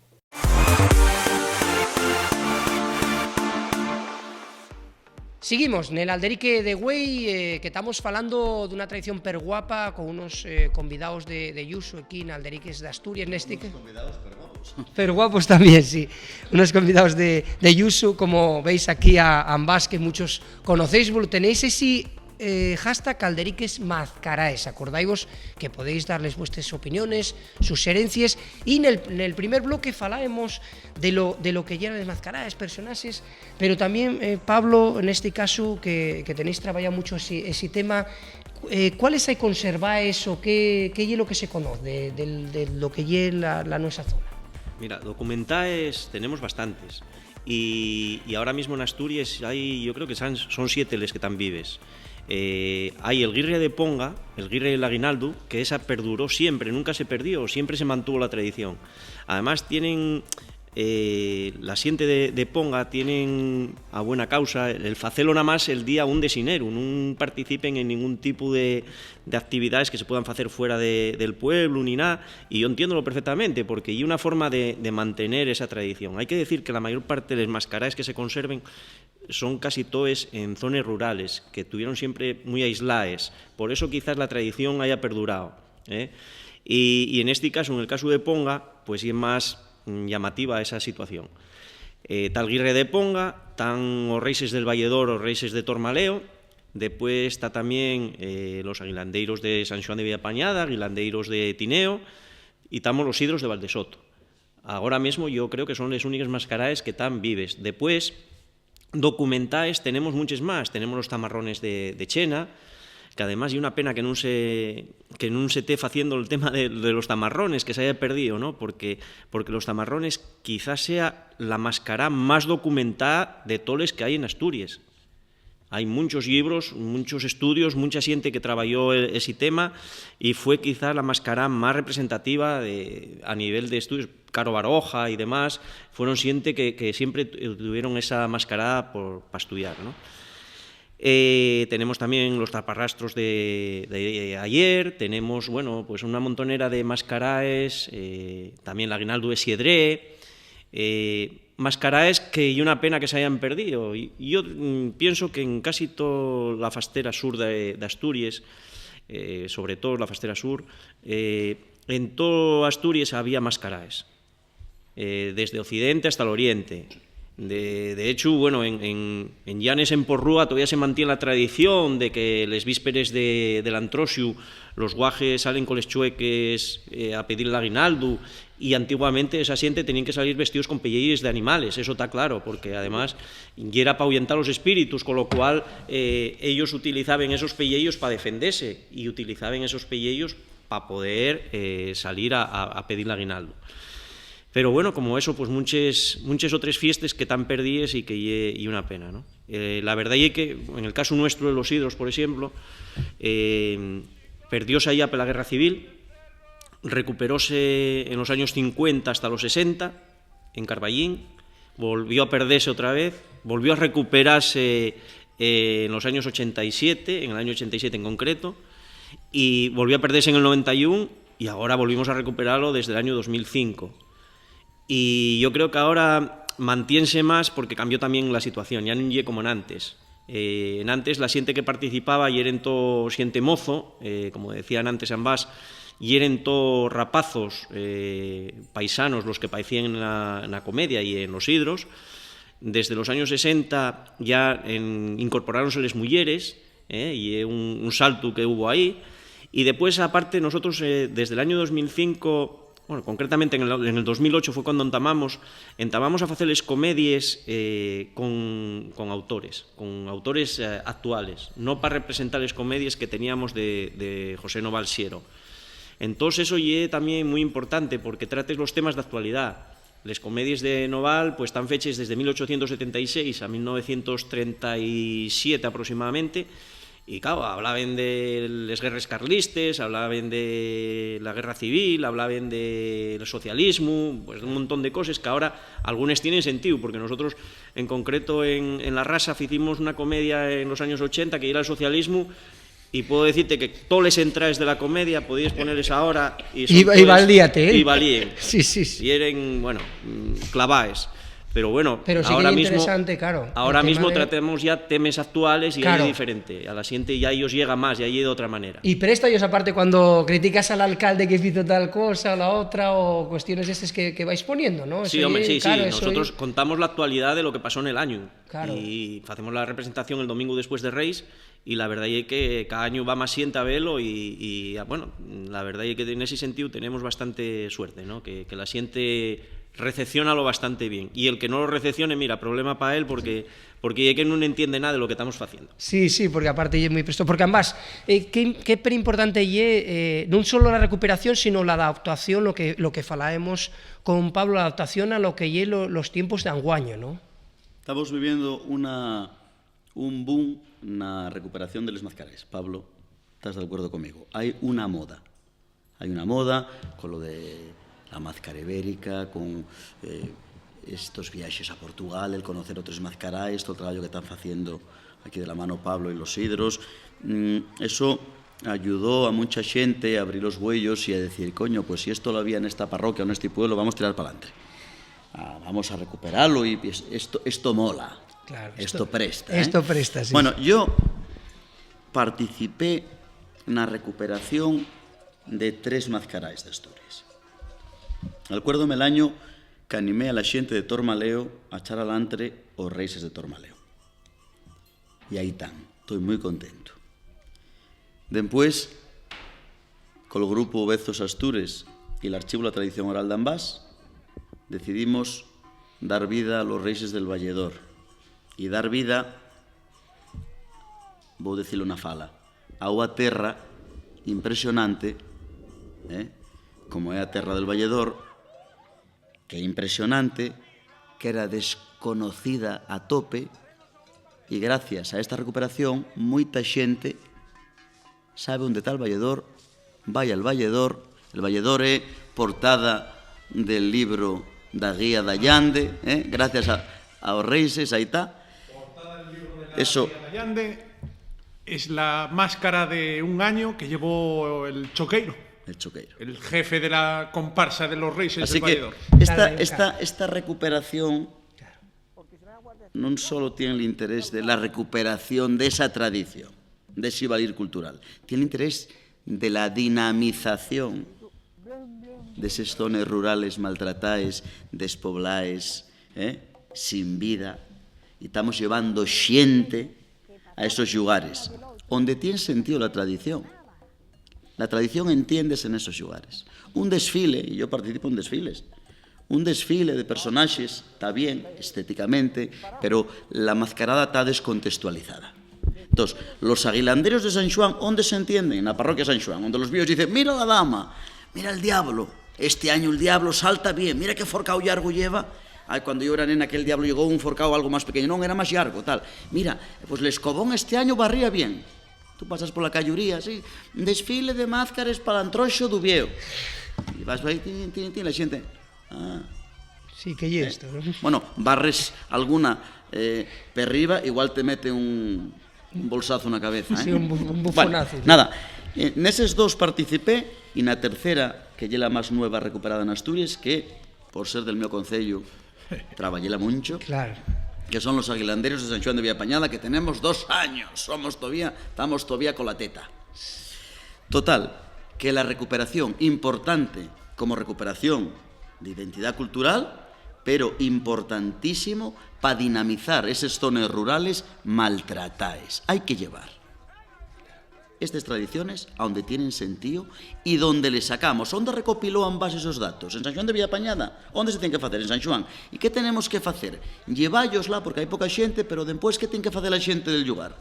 Seguimos nel Alderique de güei, eh, que tamos falando d'una tradición perguapa con unos, eh, convidaos de, de lluxu aquí n'Alderiques d'Asturies, nesti que... Unos convidaos perguapos. Perguapos tamién, sí. Unos convidaos de, de lluxu, como veis aquí a, a ambás, que munchos conocéis, lo tenéis esi, eh, hashtag Alderiques Mazcaraes. Acordaivos que podéis dar les vuestres opiniones, suxerencies, y nel, nel primer bloque falábemos de lo, de lo que yeran les mazcaraes, personaxes, pero tamién, eh, Pablo, nesti casu, que, que tenéis trabayao muncho esi, esi tema, eh, ¿cuáles hai conservaes o qué, qué ye lo que se conoz de, del, de lo que ye la, la nuesa zona? Mira, documentaes tenemos bastantes. Y, y ahora mismo en Asturies hai, yo creo que son, son siete les que tán vives. Eh, hai el guirria de Ponga, el guirria del aguinaldu, que esa perduró siempre, nunca se perdió, siempre se mantuvo la tradición. Además, tienen, eh, la xente de, de Ponga tienen a buena causa el, el facelo namás el día un de xineru, nun participen en ningún tipu de, de actividades que se puedan facer fuera de, del pueblu ni nada, y yo entiéndolo perfectamente, porque ye una forma de, de mantener esa tradición. Hai que decir que la mayor parte de les mascaraes que se conserven son casi toes en zones rurales, que tuvieron siempre muy aislaes. Por eso quizás la tradición haya perdurado, ¿eh? Y, y en este caso, en el caso de Ponga, pues ye más, mm, llamativa esa situación. Eh, ta Alguirre de Ponga, tán os reixes del Valledor, os reixes de Tormaleo, después ta también, eh, los aguilandeiros de San Xuan de Villapañada, aguilandeiros de Tineo, y tamos los sidros de Valdesoto. Agora mesmo yo creo que son les úniques mascaraes que tán vives. Después, documentaes tenemos munches más. Tenemos los tamarrones de, de Chena, que además ye una pena que nun se, que nun se esté faciendo el tema de, de los tamarrones, que se haya perdido, ¿no? Porque, porque los tamarrones quizás sea la mascará más documentada de toles que hai en Asturies. Hai munchos llibros, munchos estudios, muncha xente que trabayó e-, esi tema, y fue quizá la mascará más representativa de, a nivel de estudios. Caro Baroja y demás, fueron xente que, que siempre tu-, tuvieron esa mascará por, pa estudiar, ¿no? Eh, tenemos también los taparrastros de, de ayer, tenemos, bueno, pues una montonera de mascaraes, eh, también l'aguinaldu de Siedré, eh, mascaraes que ye una pena que se hayan perdido. Y yo, mm, pienso que en casi toda la fastera sur de, de Asturies, eh, sobre todo la fastera sur, eh, en todo Asturies había mascaraes, eh, desde Occidente hasta el Oriente. De, de hecho, bueno, en, en, en Llanes, en Porrúa, todavía se mantiene la tradición de que les vísperes de, del Antroxiu los guajes salen con les chueques, eh, a pedir l'aguinaldu, y antiguamente esa xente tenían que salir vestidos con pelleyes de animales, eso ta claro, porque además yera pa ahuyentar los espíritus, con lo cual, eh, ellos utilizaban esos pelleyos pa defendese y utilizaban esos pelleyos pa poder, eh, salir a, a, a pedir l'aguinaldu. Pero bueno, como eso, pues munches, munches otres fiestes que tán perdíes y que ye, ye una pena, ¿no? Eh, la verdá ye que, en el caso nuestro de los Sidros, por exemplo, eh, perdióse allá pela Guerra Civil, recuperóse en los años cincuenta hasta los sesenta, en Carballín, volvió a perdese otra vez, volvió a recuperase, eh, en los años ochenta y siete, en el año ochenta y siete en concreto, y volvió a perdese en el noventa y uno, y agora volvimos a recuperalo desde el año dos mil cinco. Y yo creo que agora mantiense más porque cambió también la situación, ya nun ye como enantes. Eh, enantes la xente que participaba yeren to xente mozo, eh, como decían antes ambás, yeren to rapazos, eh, paisanos los que paecían na, na comedia y en los Sidros. Desde los años sesenta ya en, incorporáronse les muyeres, eh, y ye un, un saltu que hubo ahí. Y después, aparte, nosotros, eh, desde el año dos mil cinco, bueno, concretamente en el, en el dos mil ocho fue cuando entamamos, entamamos a facer les comedies, eh, con, con autores, con autores, eh, actuales, no pa representar les comedies que teníamos de, de José Noval Siero. Entós, eso ye también mui importante porque trates los temas d'actualidá. Les comedies de Noval, pues, tán feches desde mil ochocientos setenta y seis a mil novecientos trenta y siete aproximadamente, y, claro, hablaben de les guerres carlistes, hablaben de la guerra civil, hablaben del socialismo, pues, d'un montón de coses que ahora algunes tienen sentíu, porque nosotros, en concreto, en, en La Rasa, ficimos una comedia en los años ochenta que yera el socialismo, y puedo decirte que toles entraes de la comedia podíes poneles ahora y son Y, y toles valíate, ¿eh? Y valíen. Sí, sí, sí. Y eren, bueno, mm, clavaes. Pero bueno, Pero sí que ahora ye mismo, interesante, claro, el ahora tema mismo de tratemos ya temes actuales y Claro. Ahí es diferente. A la xente ya ellos llega más, ya llega de otra manera. Y presta ellos aparte cuando criticas al alcalde que hizo tal cosa o la otra o cuestiones esas que, que vais poniendo, ¿no? Sí, Eso hombre, ye, sí, claro, sí. Eso Nosotros ye contamos la actualidad de lo que pasó en el año. Claro. Y facemos la representación el domingo después de Reis y la verdá ye que cada año va más xente a velo y, y, ah, bueno, la verdá ye que en ese sentido tenemos bastante suerte, ¿no? Que, que la xente recepciónalo bastante bien. Y el que no lo recepcione, mira, problema pa él porque, porque ye que nun entiende nada de lo que estamos faciendo. Sí, sí, porque aparte ye mui presto. Porque ambas, eh, qué, qué perimportante ye, eh, non solo la recuperación, sino la adaptación, lo que, lo que falaemos con Pablo, la adaptación a lo que ye lo, los tiempos de anguaño, ¿no? Estamos viviendo una, un boom na recuperación de les mazcares. Pablo, ¿estás de acuerdo conmigo? Hai una moda. Hai una moda con lo de la mazcara ibérica, con, eh, estos viaxes a Portugal, el conocer otros mazcarais, todo el trabajo que están haciendo aquí de la mano Pablo y los Sidros. Mm, eso ayudó a mucha gente a abrir los güellos y a decir, "Coño, pues si esto lo había en esta parroquia o en este pueblo, vamos a tirar pa'lante. Ah, vamos a recuperarlo y es-, esto, esto mola". Claro, esto, esto presta, ¿eh? Esto presta, sí. Bueno, yo participé na recuperación de tres mazcaraes d'Asturies. Alcuérdome l'año qu'animé a la xente de Tormaleo a echar alantre os Reixes de Tormaleo. Y ahí tán, toi mui contento. Dempués, col grupu Vezos Astures y l'Archivu la Tradición Oral d'Ambás, decidimos dar vida a los Reixes del Valledor. Y dar vida, vou decilo na fala, a ua terra impresionante, eh, como é a terra del Valledor, que é impresionante, que era desconocida a tope, y gracias a esta recuperación, muita xente sabe onde ta el Valledor, vai al Valledor. El Valledor é portada del libro da Guía d'Allande, eh, gracias a, a os Reixes, ahí ta. Eso. Allande es la máscara de un año que llevó el Choqueiro, El Choqueiro. El jefe de la comparsa de los Reyes Así del que Valledor. esta, Claro, esta, claro. esta recuperación non solo tiene el interés de la recuperación de esa tradición, de ese valir cultural, tiene el interés de la dinamización de eses zones rurales maltrataes, despoblaes, eh, sin vida, y estamos llevando xente a esos llugares onde tien sentido la tradición. La tradición entiéndese nesos llugares. Un desfile, y yo participo en desfiles, un desfile de personaxes ta bien estéticamente, pero la mascarada ta descontestualizada. Entós, los aguilanderos de San Xuan, onde se entienden? Na parroquia San Xuan, onde los viejos dicen: "Mira la dama, mira el diablo, este año el diablo salta bien, mira qué forcao llargo lleva". Ai, cuando yo era nena, aquel diablo llegó un forcao algo más pequeño, non, era más llargo, tal. Mira, pues l'escobón este año barría bien. Tú pasas pola cayuría, sí, desfile de mázcares pal antroxo d'Uviéu. Y vas ahí, tin, tin, tin, la xente. Ah. Sí, ¿qué ye Eh, esto, no? Bueno, barres alguna, eh, perriba, igual te mete un, un bolsazo na cabeza, Sí, ¿eh? un bu-, un Bueno, bufonazo, sí. nada, eh, neses dos participé, y na tercera, que ye la más nueva recuperada en Asturias, que, por ser del meu concello, trabayéla muncho, Claro. que son los aguilanderos de San Xuan de Villapañada, que tenemos dos años, somos todavía, estamos todavía con la teta. Total, que la recuperación, importante como recuperación de identidad cultural, pero importantísimo pa dinamizar eses zones rurales maltrataes. Hai que llevar estes tradiciones a onde tienen sentío y donde les sacamos. Onde recopiló Ambás esos datos? En San Xuan de Villapañada. Onde se tiene que facer? En San Xuan. ¿Y qué tenemos que facer? Lleváyosla, porque hai poca xente, pero dempués, ¿qué tiene que facer la xente del llugar?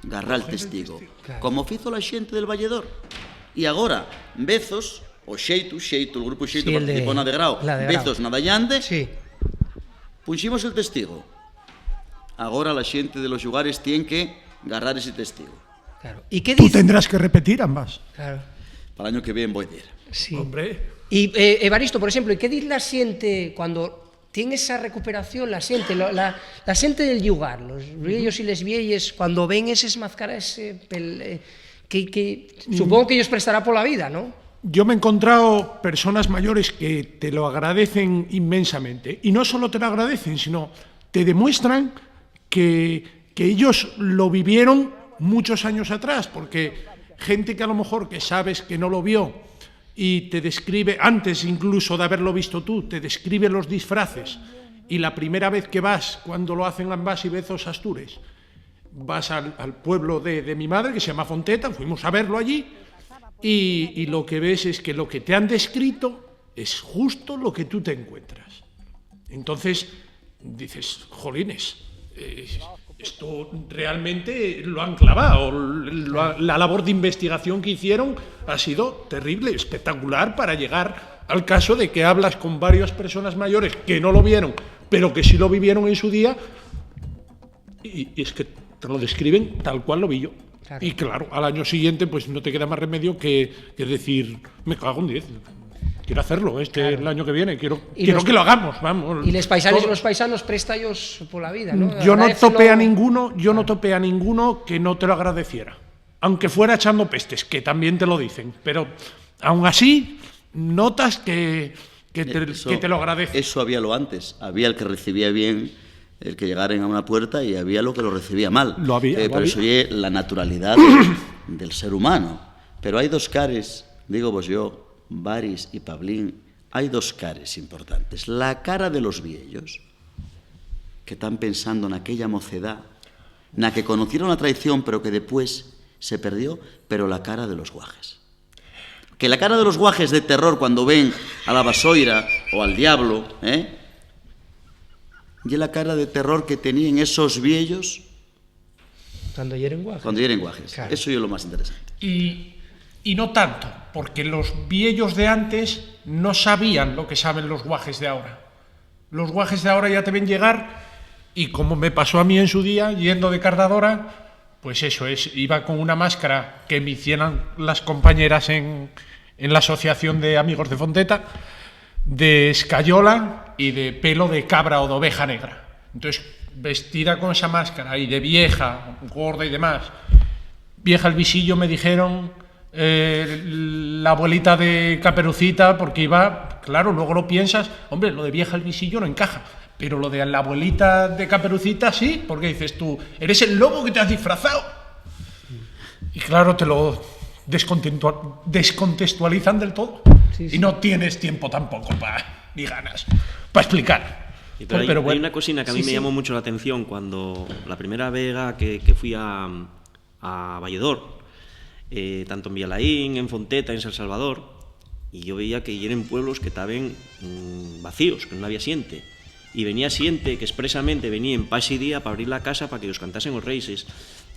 Garrar el Coger el testigo. testigo. Claro. Como fizo la xente del Valledor. Y agora, Vezos, o Xeitu, Xeitu, el grupu Xeitu Sí, el de participó na de Grau, la de Grau. Vezos na d'Allande, Sí. punximos el testigo. Agora la xente de los llugares tien que garrar ese testigo. Claro. ¿Y qué Tú diz- tendrás que repetir Ambás. Claro. Pal año que vien voi dir. Sí. Hombre. Y, eh, Evaristo, por exemplo, ¿y qué diz la xente cuando tien esa recuperación, la xente, lo-, la, la xente del llugar, los vieyos y les vieyes, cuando ven eses mazcares, eh, pel-, eh, que, que, supongo que ellos prestará pola vida, ¿no? Yo me he encontrado personas mayores que te lo agradecen inmensamente. Y no solo te lo agradecen, sino te demuestran que, que ellos lo vivieron muchos años atrás, porque gente que a lo mejor que sabes que no lo vio y te describe, antes incluso de haberlo visto tú, te describe los disfraces, y la primera vez que vas, cuando lo hacen Ambás y Vezos Astures, vas al, al pueblo de, de mi madre, que se llama Fonteta, fuimos a verlo allí, y, y lo que ves es que lo que te han descrito es justo lo que tú te encuentras. Entonces dices: "Jolines, eh, esto realmente lo han clavado, lo ha-, la labor de investigación que hicieron ha sido terrible, espectacular, para llegar al caso de que hablas con varias personas mayores que no lo vieron, pero que sí lo vivieron en su día, y, y es que te lo describen tal cual lo vi yo". Claro. Y claro, al año siguiente, pues, no te queda más remedio que, que decir: "Me cago en diez, quiero hacerlo este, Claro. el año que viene, quiero, Y quiero los, que lo hagamos, vamos". y les paisanes y Todo. los paisanos préstalos pola vida, ¿no? Yo no Agradécelo. topé a ninguno, yo no Claro. topé a ninguno que no te lo agradeciera, aunque fuera echando pestes, que también te lo dicen, pero aún así notas que, que te, Eso, que te lo agradecen. eso había lo antes, había el que recibía bien el que llegaren a una puerta y había lo que lo recibía mal. Lo había, Eh, lo pero eso había. Ye la naturalidad del, del ser humano. Pero hai dos cares, digo vos yo, Baris y Pablín, hai dos cares importantes. La cara de los viellos, que tán pensando naquella mocedá, na que conocieron la traición, pero que depués se perdió, pero la cara de los guajes. Que la cara de los guajes de terror cuando ven a la vasoira o al diablo, ¿eh? Ye la cara de terror que teníen esos viellos Cuando yeren guajes. Cuando yeren guajes. Claro. Eso ye lo más interesante. Y, y no tanto, porque los viellos de antes no sabían lo que saben los guajes de ahora. Los guajes de ahora ya te ven llegar y, como me pasó a mí en su día, yendo de cardadora, pues eso es, iba con una máscara que me hicieran las compañeras en, en la Asociación de Amigos de Fonteta, de escayola y de pelo de cabra o de oveja negra. Entonces, vestida con esa máscara y de vieja, gorda y demás, vieja al visillo me dijeron, eh, la abuelita de Caperucita, porque iba, claro, luego lo piensas, hombre, lo de vieja al visillo no encaja, pero lo de la abuelita de Caperucita sí, porque dices tú, eres el lobo que te has disfrazado. Y claro, te lo descontentua-, descontextualizan del todo. Sí, sí. Y no tienes tiempo tampoco pa, ni ganas, pa explicar. Y pero hay, pero hay bueno. Una cosina que a mí Sí, me sí. Llamó mucho la atención cuando la primera vega que, que fui a, a Valledor, eh, tanto en Villalayín, en Fonteta, en San Salvador, y yo veía que yeren pueblos que taben, mm, vacíos, que no había xente. Y venía xente que expresamente veníen pa ese día pa abrir la casa pa que ellos cantasen os reyes.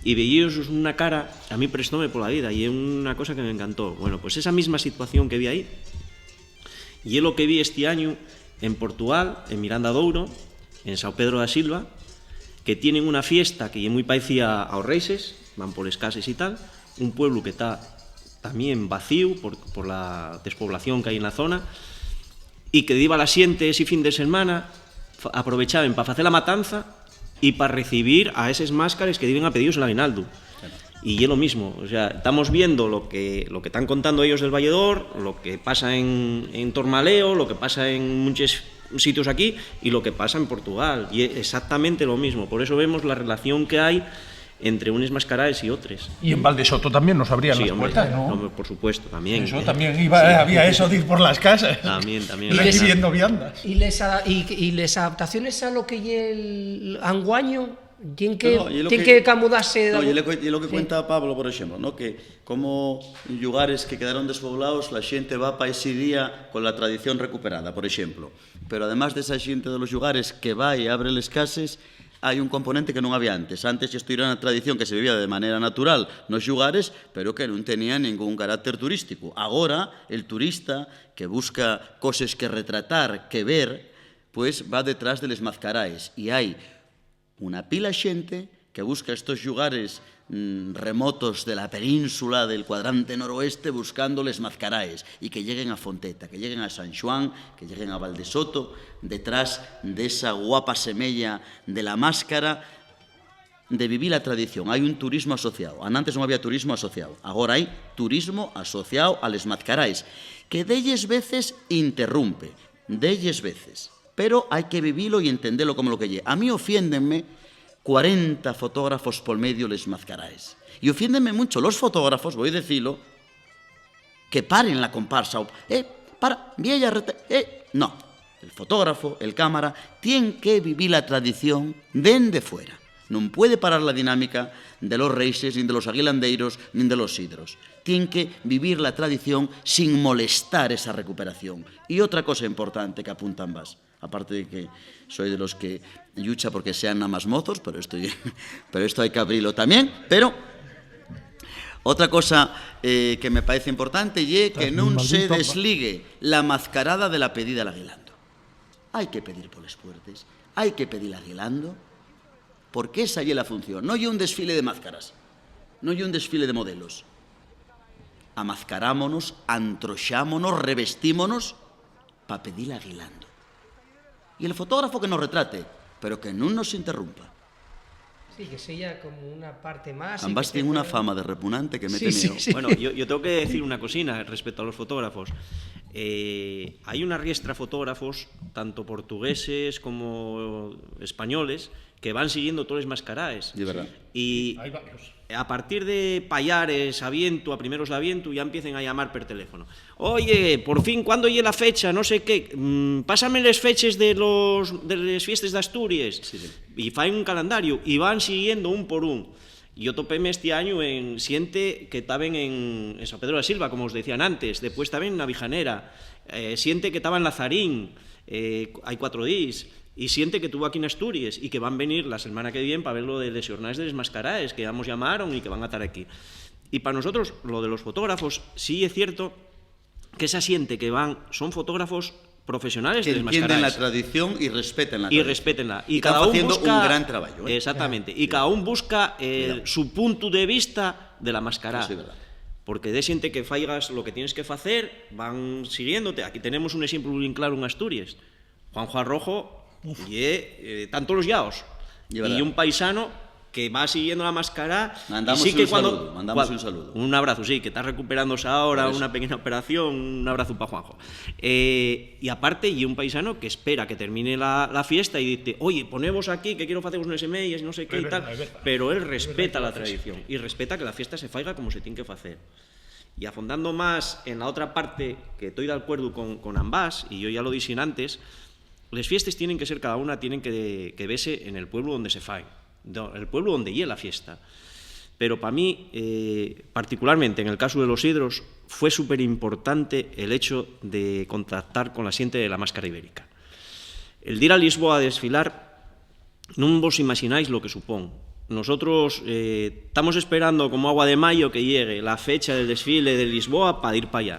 Y veíos una cara, a mí prestóme pola vida, y é una cosa que me encantó. Bueno, pues esa misma situación que vi ahí, y é lo que vi este año en Portugal, en Miranda d'Ouro, en São Pedro da Silva, que tienen una fiesta que ye muy parecida a os reyes, van por les cases y tal, un pueblo que ta también vacío por, por la despoblación que hai en la zona, y que diba la xente ese fin de semana, fa-, aprovechaben pa facer la matanza y pa recibir a eses máscares que diben a pedidos el aguinaldo. Y ye lo mismo, o sea, estamos viendo lo que, lo que están contando ellos del Valledor, lo que pasa en, en Tormaleo, lo que pasa en muchos sitios aquí y lo que pasa en Portugal. Y es exactamente lo mismo. Por eso vemos la relación que hay entre unes mascaraes y otres. Y en Valdesoto también nos abrían Sí, las hombre, puertas, ¿no? Hombre, por supuesto, también. Eso también iba, Sí. Había eso de ir por las casas. También, también. Y les, Recibiendo viandas. Y les, ada-, y, y les adaptaciones a lo que ye el anguaño, tien que, No, no, y lo tien que, que camudase no, de y lo que, y lo que Sí. Cuenta Pablo, por ejemplo, ¿no? Que como llugares que quedaron despoblados, la xente va pa ese día con la tradición recuperada, por ejemplo. Pero además de esa xente de los llugares que va y abre les cases, hai un componente que non había antes. Antes esto era una tradición que se vivía de manera natural nos llugares, pero que non tenía ningún carácter turístico. Agora, el turista que busca coses que retratar, que ver, pues va detrás de les mazcaraes. Y hai una pila xente que busca estos llugares, mm, remotos de la península, del cuadrante noroeste, buscando les mazcaraes, y que lleguen a Fonteta, que lleguen a San Xuan, que lleguen a Valdesoto, detrás d'esa guapa semella de la máscara, de vivir la tradición. Hai un turismo asociao. Anantes non había turismo asociao. Agora hai turismo asociao a les mazcaraes, que delles veces interrumpe, delles veces. Pero hai que vivilo y entendelo como lo que ye. A mí ofiéndenme cuarenta fotógrafos pol medio les mazcaraes. Y ofiéndenme mucho los fotógrafos, voi decilo, que paren la comparsa, o, "Eh, para, vieya, rete-", eh, no. El fotógrafo, el cámara, tien que vivir la tradición dende fuera. Non puede parar la dinámica de los reyes, nin de los aguilandeiros, nin de los sidros. Tien que vivir la tradición sin molestar esa recuperación. Y otra cosa importante que apuntan vas, aparte de que soy de los que llucha porque sean nada más mozos, pero esto, pero esto hai que abrilo también, pero otra cosa, eh, que me parece importante ye que Estás nun muy se maldito. Desligue la mascarada de la pedida al aguilando. Hai que pedir poles puertes, hai que pedir aguilando, porque esa ye la función. No ye un desfile de máscaras, no ye un desfile de modelos. Amazcarámonos, antroxámonos, revestímonos pa pedila aguilando. Y el fotógrafo que nos retrate, pero que nun nos interrumpa. Sí, que seya como una parte más y Ambás que tien una fama de repunante que mete Sí, sí, miedo. Sí. Bueno, yo, yo tengo que decir una cosina respecto a los fotógrafos. Eh, hai una riestra fotógrafos, tanto portugueses como españoles, que van siguiendo toles mascaraes. De verdad. Y a partir de payares, avientu, a primeros d'avientu, ya empiecen a llamar per teléfono. "Oye, por fin, ¿cuándo ye la fecha? No sé qué, mm, pásame les feches de los, de les fiestes d'Asturies". Sí, sí. Y faen un calendario y van siguiendo un por un. Yo topéme este año en siente que taben en, en San Pedro de la Silva, como os decían antes, después taben na Vijanera, eh, siente que taban Lazarín, eh, hai cuatro días, y siente que tuvo aquí en Asturies y que van venir la semana que viene pa ver lo de les xornaes de les mascaraes, que ya mos llamaron y que van a tar aquí. Y pa nosotros, lo de los fotógrafos, sí es cierto que esa xente que van son fotógrafos profesionales de les mascaraes. Que entienden la tradición y respeten la tradición. Y respétenla. Y cada un busca un gran trabajo, ¿eh? Exactamente. Y cada un busca el, su punto de vista de la mascará. Eso es verdad. Porque de xente que faigas lo que tienes que facer, van siguiéndote. Aquí tenemos un exemplu bien claro en Asturies. Juanjo Arrojo ye, eh, tanto los llaos. Y un paisano que va siguiendo la mascará. Y sí que cuando, mandamos un saludo, mandamos un saludo. Un abrazo, sí, que está recuperándose ahora, una pequeña operación, un abrazo pa Juanjo. Eh, y aparte, y un paisano que espera que termine la, la fiesta y dice, "Oye, ponevos aquí, que quiero facevos unes semeyes, no sé qué y tal", pero él respeta la tradición y respeta que la fiesta se faiga como se tiene que facer. Y afondando más en la otra parte, que estoy de acuerdo con, con ambas, y yo ya lo dixen antes, les fiestes tienen que ser, cada una tienen que, que vese en el pueblo donde se faen, do-, el pueblo donde ye la fiesta. Pero pa mí, eh, particularmente en el caso de los Sidros, fue súper importante el hecho de contactar con la xente de la Máscara Ibérica. El dir a Lisboa a desfilar, nun vos imaxináis lo que supón. Nosotros, eh, tamos esperando como agua de mayo que llegue la fecha del desfile de Lisboa pa dir pa allá.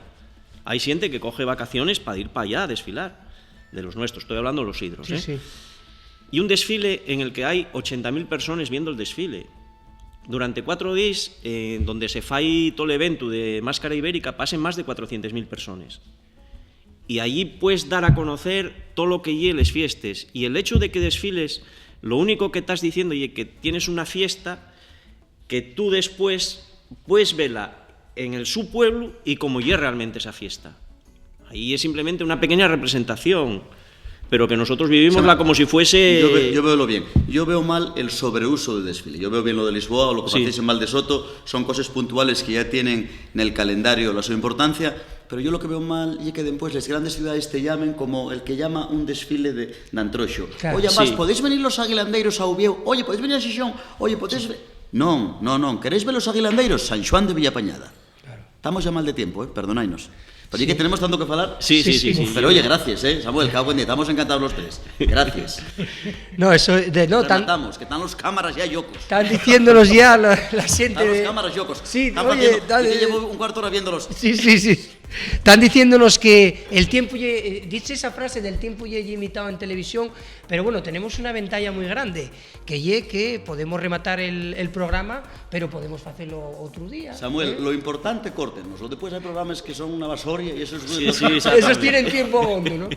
Hai xente que coge vacaciones pa dir pa allá a desfilar, de los nuestros, estoy hablando de los Sidros, ¿eh? Sí, sí. Y un desfile en el que hay ochenta mil personas viendo el desfile. Durante cuatro días, eh, en donde se fai todo el evento de Máscara Ibérica, pasen más de cuatrocientas mil personas. Y allí puedes dar a conocer todo lo que ye les fiestes. Y el hecho de que desfiles, lo único que estás diciendo ye que tienes una fiesta que tú después puedes verla en el su pueblo y como ye realmente esa fiesta. Ahí es simplemente una pequeña representación, pero que nosotros vivimosla como si fuese... Yo ve-, yo veo lo bien. Yo veo mal el sobreuso del desfile. Yo veo bien lo de Lisboa, o lo que, sí, facéis en Val de Soto, son coses puntuales que ya tienen nel calendario la so importancia, pero yo lo que veo mal ye que dempués les grandes ciudades te llamen como el que llama un desfile de, d'antroxo. Claro. "Oye, ambas, sí, ¿podéis venir los aguilandeiros a Uviéu? Oye, ¿podéis venir a Xixón? Oye, ¿podéis ve-?" Non, non, non. ¿Queréis ver los aguilandeiros? San Xuan de Villapañada. Claro. Tamos ya mal de tiempo, ¿eh? Perdonáinos. Pero ye, sí, que tenemos tanto que falar. Sí, sí, sí, sí, sí. Pero oye, gracias, ¿eh, Samuel? Cabo en día, estamos encantados los tres. Gracias. No, eso de, no, tan... Rematamos, que están los cámaras ya llocos. Están diciéndonos ya la, la xente... Están los cámaras llocos. Sí, están oye, faciendo, dale, y que llevo un cuarto hora viéndolos. Sí, sí, sí. Están diciéndonos que el tiempo ye, eh, dice esa frase del tiempo ye limitado en televisión, pero bueno, tenemos una ventalla muy grande, que ye que podemos rematar el, el programa, pero podemos facelo otru día, Samuel, ¿eh? Lo importante, córtenos. Después hay programas que son una basoria y eso es... Sí, sí, exactamente. Esos tienen tiempo abondo, ¿no?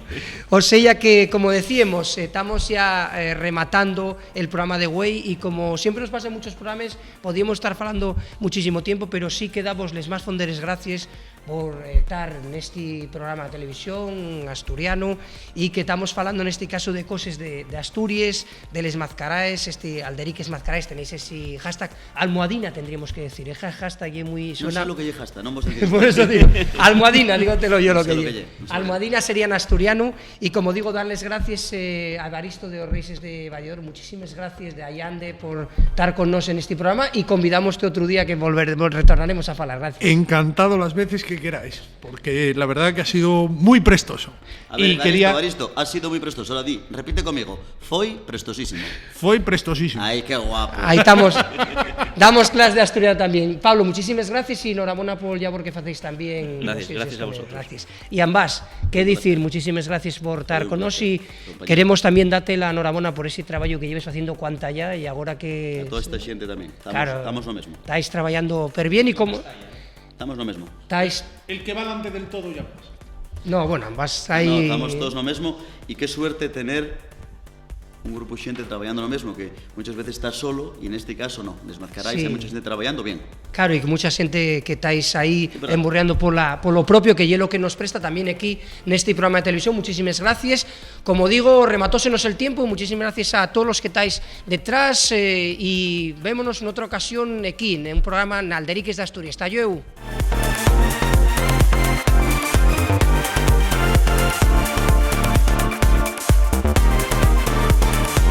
O sea que, como decíamos, eh, estamos ya, eh, rematando el programa de güei y como siempre nos pasa en muchos programas, podíamos estar falando muchísimo tiempo, pero sí que damos les más fonderes gracies por, eh, tar nesti programa de televisión asturiano y que tamos falando nesti caso de coses de, de Asturies, de les mazcaraes, este, Alderiques Mazcaraes, tenéis esi hashtag, almohadina tendríamos que decir, eh, ha-, hashtag ye mui... No sé lo que ye hashtag, non vos entiendo. Por eso digo, almohadina, dígotelo yo lo que ye. Almohadina sería en asturiano. Y como digo, darles gracies, eh, a Evaristo de Os Reixes de Valladolid, muchísimas gracias de Allande por tar con nos en este programa y convidamos otro día que volver, vol-, retornaremos a falar. Gracias. Encantado las veces que queráis, porque la verdad que ha sido muy prestoso. A ver, y Evaristo, quería... Evaristo, ha sido muy prestoso. Ahora di, repite conmigo, foi prestosísimo. Foi prestosísimo. Ay, qué guapo. Ahí estamos. Damos clase de asturiano también. Pablo, muchísimas gracias y enhorabuena por ya porque facéis también. Gracias, sí, gracias a vosotros. Gracias. Y ambas, qué dicir, muchísimas gracias por tar con nos y queremos también darte la enhorabuena por ese trabajo que lleves haciendo cuanta ya y ahora que... A toda esta gente también. Estamos, claro, estamos lo mismo. Estáis trabajando per bien y como... Estamos lo mismo. Estáis... El que va delante del todo ya pues. No, bueno, ambas ahí... No, estamos todos lo mismo y qué suerte tener Un grupu de xente trabayando lo mesmo, que muchas veces ta solo, y nesti caso no, desmarcaráis, Sí. Hai mucha xente trabayando bien. Claro, y que mucha xente que estáis ahí Sí, verdad. emburriando pola, polo propio, que ye lo que nos presta también aquí nesti programa de televisión. Muchísimes gracias. Como digo, rematósenos el tiempo. Muchísimes gracias a todos los que estáis detrás, eh, y vémonos en otra ocasión aquí, en un programa Nalderiques de Asturias. Hasta llueu.